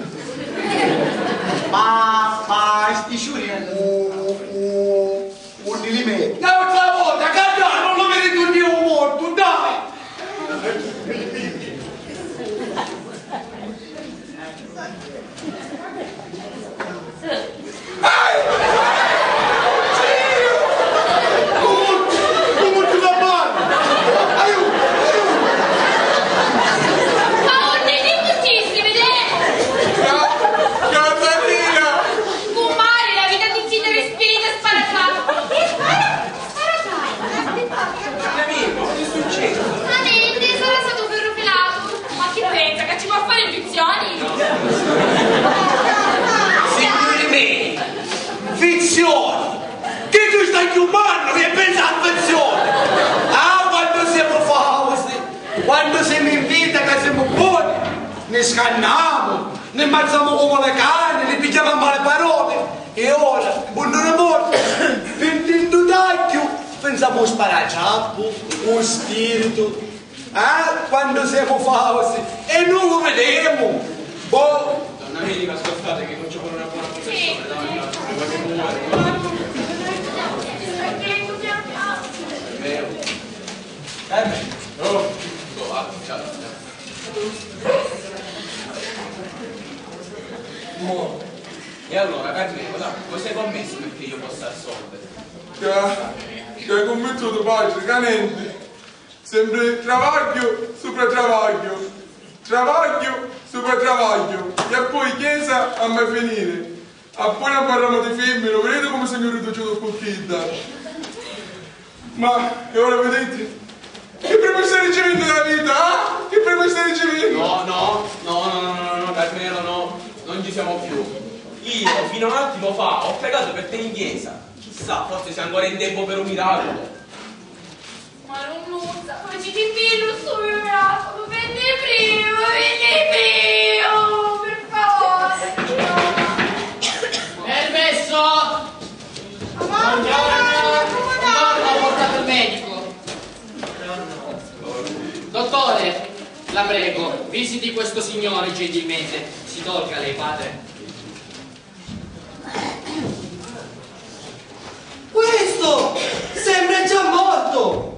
Ma, ma sti ciuri u, u, unni li metti? N'autra vota, ca dai, non lo vedi tu, Dio morto, dai! Ma unni li putìssivi, eh? Ca-, Catarina! Cumpari, la vita ti zita respirita sparacata. Sparacata? Ma nenti, sarà statu ferru filatu. Ma chi pensa ca ci pò fari infizzioni? Signuri mei, fizzioni! Chi tu stai chiumannu e pensa a fizzioni! Ah, quantu semu fausi! Quantu semu in vita ca semu boni! Ni scannamu, ni mazzamu comu li cani, ni pigghiamu a mali paroli! E ora, bunnu di morti, fintindu tagghiu, pinsamu u sparacciappu, u spiritu. Ah, quantu semu fausi e nun lu videmu! Boh! Donna Meli, ma ascoltate che non ci vuole una buona professione, dai, dai. È vero. Carmen! Oh! Boh, va, ciao, ciao. Mo. E allora, Carmelo, dai, cosa hai commesso perché io possa assolvere? Ca, ca hai cummittutu, patri, ca nenti. Sempri travagghiu supra travagghiu, travagghiu supra travagghiu, e poi chiesa a mai finiri. Appena parramu di fimmini, viditi comu sugnu riduciutu cu chidda. Ma, e ora viditi? Chi premi stai ricevennu nta vita, ah? Chi premi stai ricevennu? No, no, no, Carmelo, no, non ci siamo più. Io, fino a un attimo fa, ho pregato per te in chiesa. Chissà, forse sei ancora in tempo per un miracolo. Marunnuzza, faciti pillu stu miraculu, vinni priu, vinni priu, per favore. Permesso! Buongiorno, buongiorno, ho portato il medico. Dottore, la prego, visiti questo signore gentilmente. Si tolga lei, padre. Questo sembra già morto!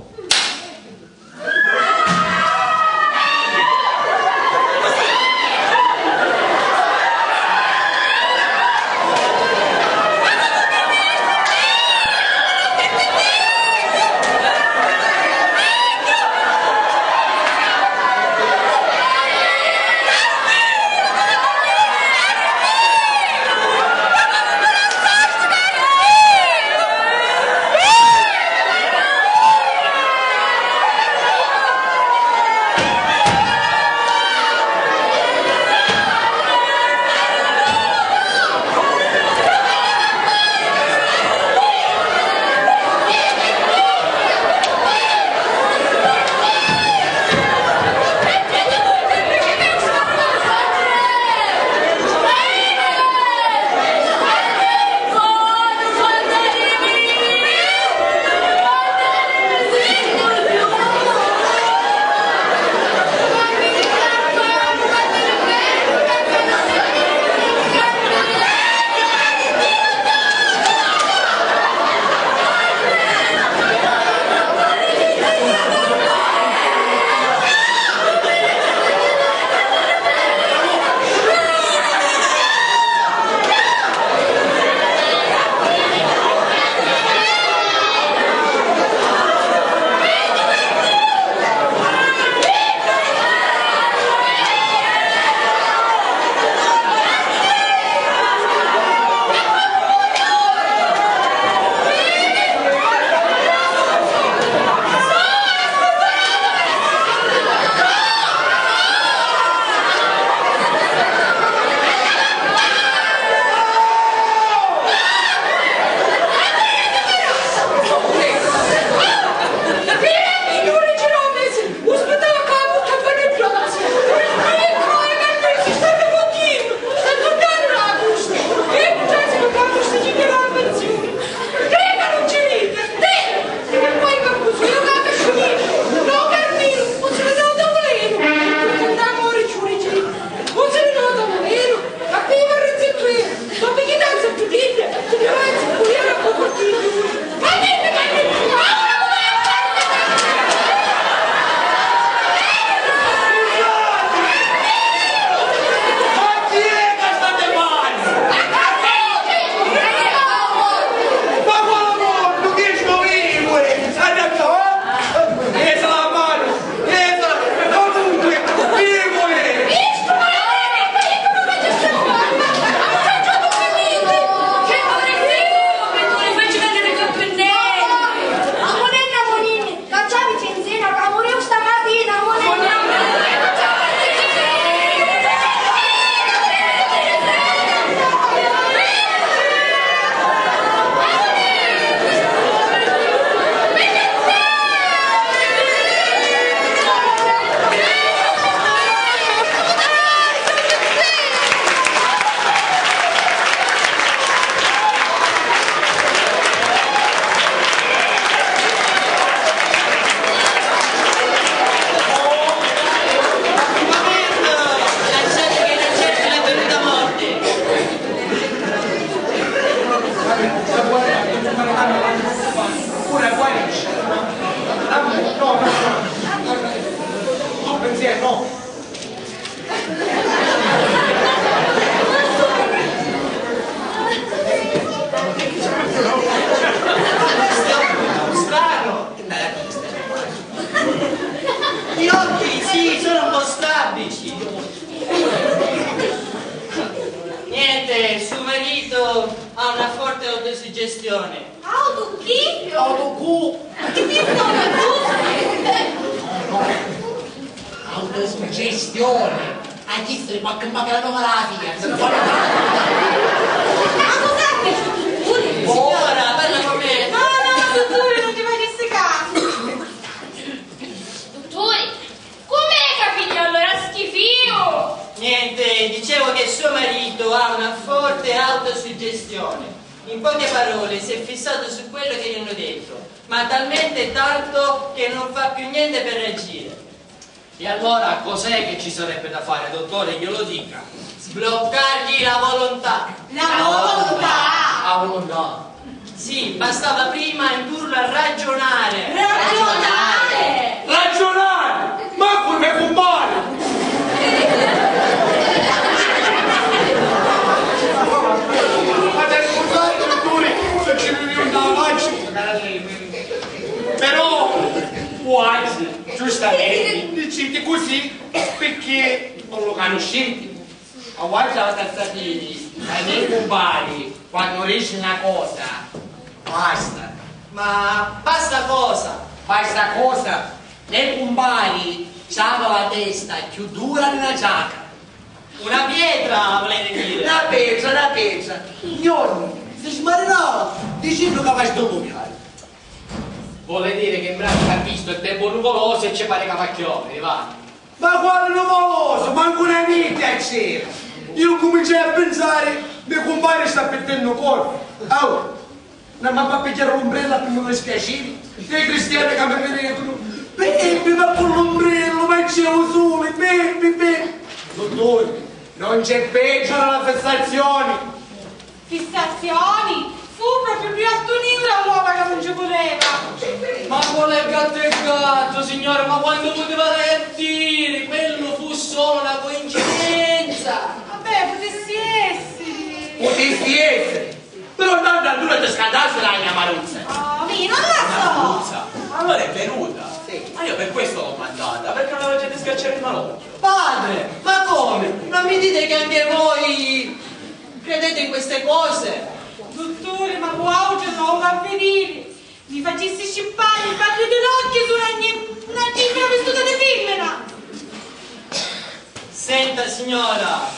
Gli occhi, sì, sono un po' strabici. Niente, suo marito ha una forte autosuggestione. Auto chi? Auto cu? Chi ti sono tu? Autosuggestione. Ah, chista è qualche macchina nuova della Fiat. Ma scusate, dottore. Signora, parla con me. No, no, dottore, non ti facessi caso. Dottore, com'è che finisce allora sti fiu? Niente, dicevo che suo marito ha una forte autosuggestione. In poche parole, si è fissato su quello che gli hanno detto, ma talmente tanto che non fa più niente per reagire. E allora cos'è che ci sarebbe da fare, dottore? Glielo dica. Sbloccargli la volontà. La volontà? La volontà. Sì, bastava prima indurlo a ragionare. Ragionare? Ragionare? Ma come, compare? Ma te scusate, dottore, se ci vediamo da faccia. Però, quasi, giustamente, dicite così perché non lo conoscete. A guarda la tazzatini, ma i miei compari, quando dici una cosa, basta. Ma basta cosa? Basta cosa? I miei compari c'hanno la testa più dura di una giacca. Una pietra, volete dire? Una pietra, una pietra. Nonnu, si smarinau dicennu ca va stu mucchiari. Vuole dire che in pratica ha visto il tempo nuvoloso e ci pare che va a chiovere, va. Ma quale nuvoloso? Mancu una nitti c'era! Io cuminciai a pensari, me cumpari sta pittennu corpu. Au, non mi fa pigghiari l'ombrellu pi non dispiaciri? E i cristiani ca mi videnu, Peppi, ma cu l'ombrellu, ma c'è u suli, Peppi, Peppi! Duttori, non c'è peggio della fissazioni! Fissazioni? Fu propriu pi ottu nivuli allora ca non ci vuleva! Ma quale gatto e gatto, signora, ma quantu puteva lei a diri? Quello fu solo una coincidenza! Vabbè, putissi essiri! Putissi essiri! Però tanto allura ti scaldassi la mia maruzza! Oh, mi non la so! Maruzza? Allora è venuta? Sì. Ma io per questo l'ho mandata, perché non la facete schiacciare il malocchio! Padre, ma come? Non mi dite che anche voi credete in queste cose? Dutturi, ma vuautri non va a vidiri! Mi facissi scippari i palli di l'occhi su una gni-, una gnimbra vistuta di fimmina! Senta, signora,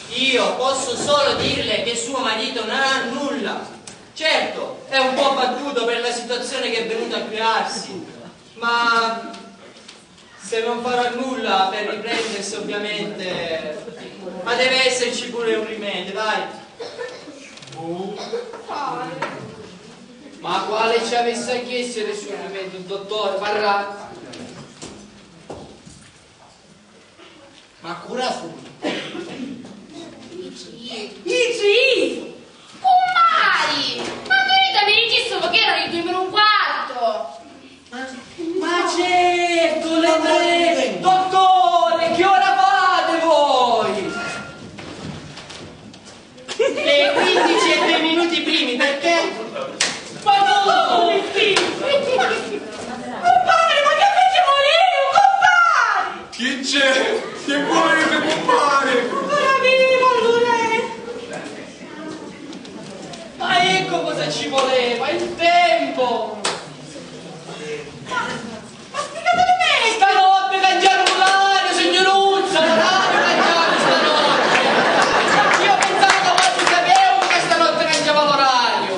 io posso solo dirle che suo marito non ha nulla. Certo, è un po' battuto per la situazione che è venuta a crearsi, ma se non farà nulla per riprendersi, ovviamente, ma deve esserci pure un rimedio, dai. Ma quale ci avesse a chiedere sul rimedio, dottore? Parrà. Ma cura sunu? I zii. I zii? Cumpari! Ma venite, mi dicissero che erano i due meno un quarto! Ma, ma certo, le tre! Dottore, che ora fate voi? Le quindici e due minuti primi, perché? Ma no! Compare, ma che avete volevo, compare? Chi c'è? Che volete, compare? Ancora vivo, allora, eh? Ma ecco cosa ci voleva, il tempo! Ma, ma spiegatemi meglio! Stanotte cambiarono l'orario, signoruzza, l'orario cambiato stanotte! Io pensavo che voi sapevate che stanotte cambiava l'orario!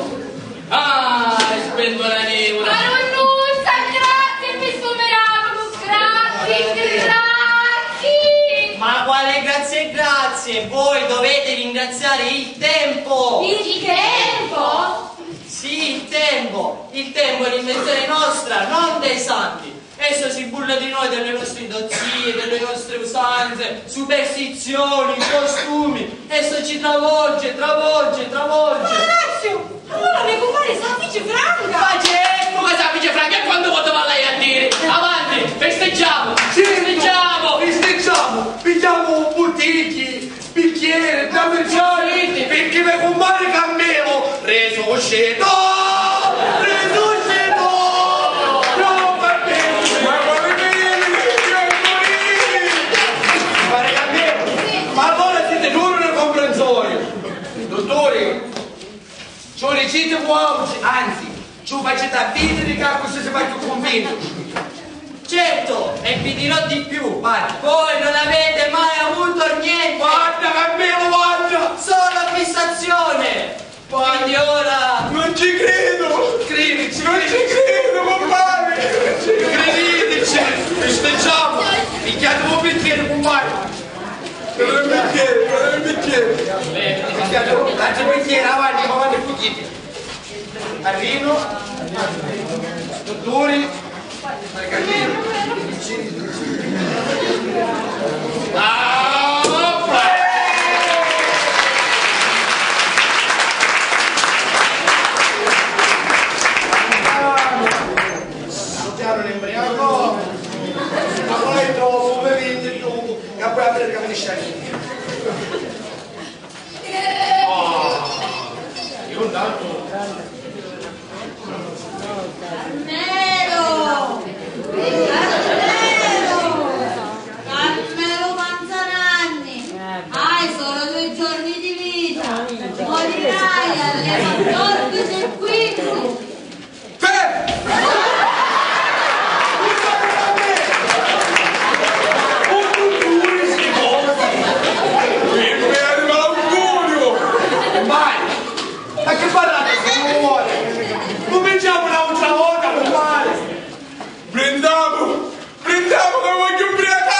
Ah, spendo una neura! Maronnuzza, grazie per sto miracolo, grazie, grazie! Ma quale grazie, grazie? Voi dovete ringraziare il tempo! Il tempo? Sì, il tempo! Il tempo è l'invenzione nostra, non dei santi! Esso si burla di noi, delle nostre idozie, delle nostre usanze, superstizioni, costumi. Esso ci travolge, travolge, travolge. Ma Orazio, allora me compare sta fice franca! Ma certo che sta fice franca, e quantu voti va lei a dire? Avanti, festeggiamo, sì, festeggiamo! Festeggiamo, pigliamo bottiglie, bicchiere, dammi il sito, perché me compare Carmelo resuscitò! Resuscitò! No, perché? Ma guarda che io mi dico, Diciti vuautri, anzi, ci u faciti a vidiri ca accussì si fa cchiù cunvintu. Certo, e vi dirò di più, voi non avete mai avuto niente. Guarda, Carmelo, guarda! Solo fissazione! Quindi ora... Non ci credo! Credici, non ci credo, compare! Non ci credo! Crediteci, festeggiamo! Picchiate un bicchiere, compare! Allora il bicchiere, allora il bicchiere! Picchiate un altro bicchiere, avanti, avanti, fuggite! Arrivo, duri, Carmelo! Carmelo! Carmelo Manzananni! Hai solo due giorni di vita! Morirai alle quattordici e quindici! Fermi! Scusate, ma me! Un dutturi si vota! Qui mi arriva l'augurio! Vai! Ma che parlate, se non vuole? Cominciamo un'altra volta, compare! Brindamu! Brindamu che voglio ubriacare!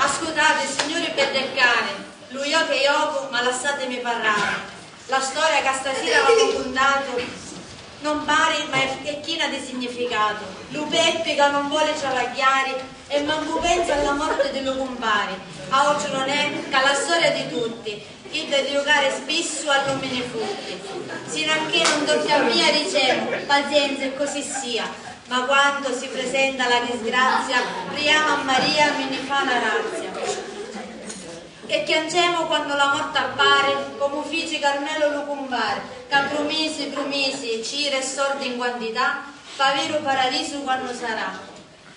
Ascutate, signuri beddi e cari, lu jocu è jocu, ma lassatimi parrari. La storia ca stasira v'amu cuntatu non pari, ma è, è china di significatu. Lu Peppi ca non voli travagghiari e mancu pensa alla morti di lu cumpari. Autru non è ca la storia di tutti, idda di jucari spissu a l'omini furti. Sinu a chi non tocchi a mia, dicemu, pazienza e così sia, ma quannu si presenta la disgrazia, priamu a Maria mi ni fa na razia. E chiancemu quannu la morti appari, comu fici Carmelo lu cumpari, ca prumisi, prumisi, ciri e sordi in quantità, p'aviri u paradisu quannu sarà.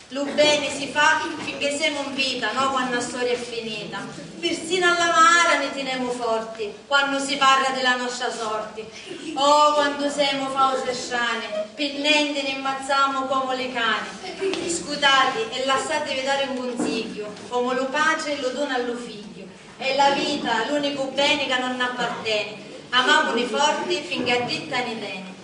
Lu beni si fa finchì semu in vita, no quannu a storia è finita. Pirsinu a la mara ni tinemu forti, quannu si parra di la nostra sorti. Oh, quantu semu fautri strani, pi nenti ni mmazzamu comu li cani. Scutati e lassativi dari un cunsigghiu, comu lu patri lu duna a lu figghiu. È la vita l'unicu beni ca non n'apparteni. Amamuni forti finchì a ditta ni teni.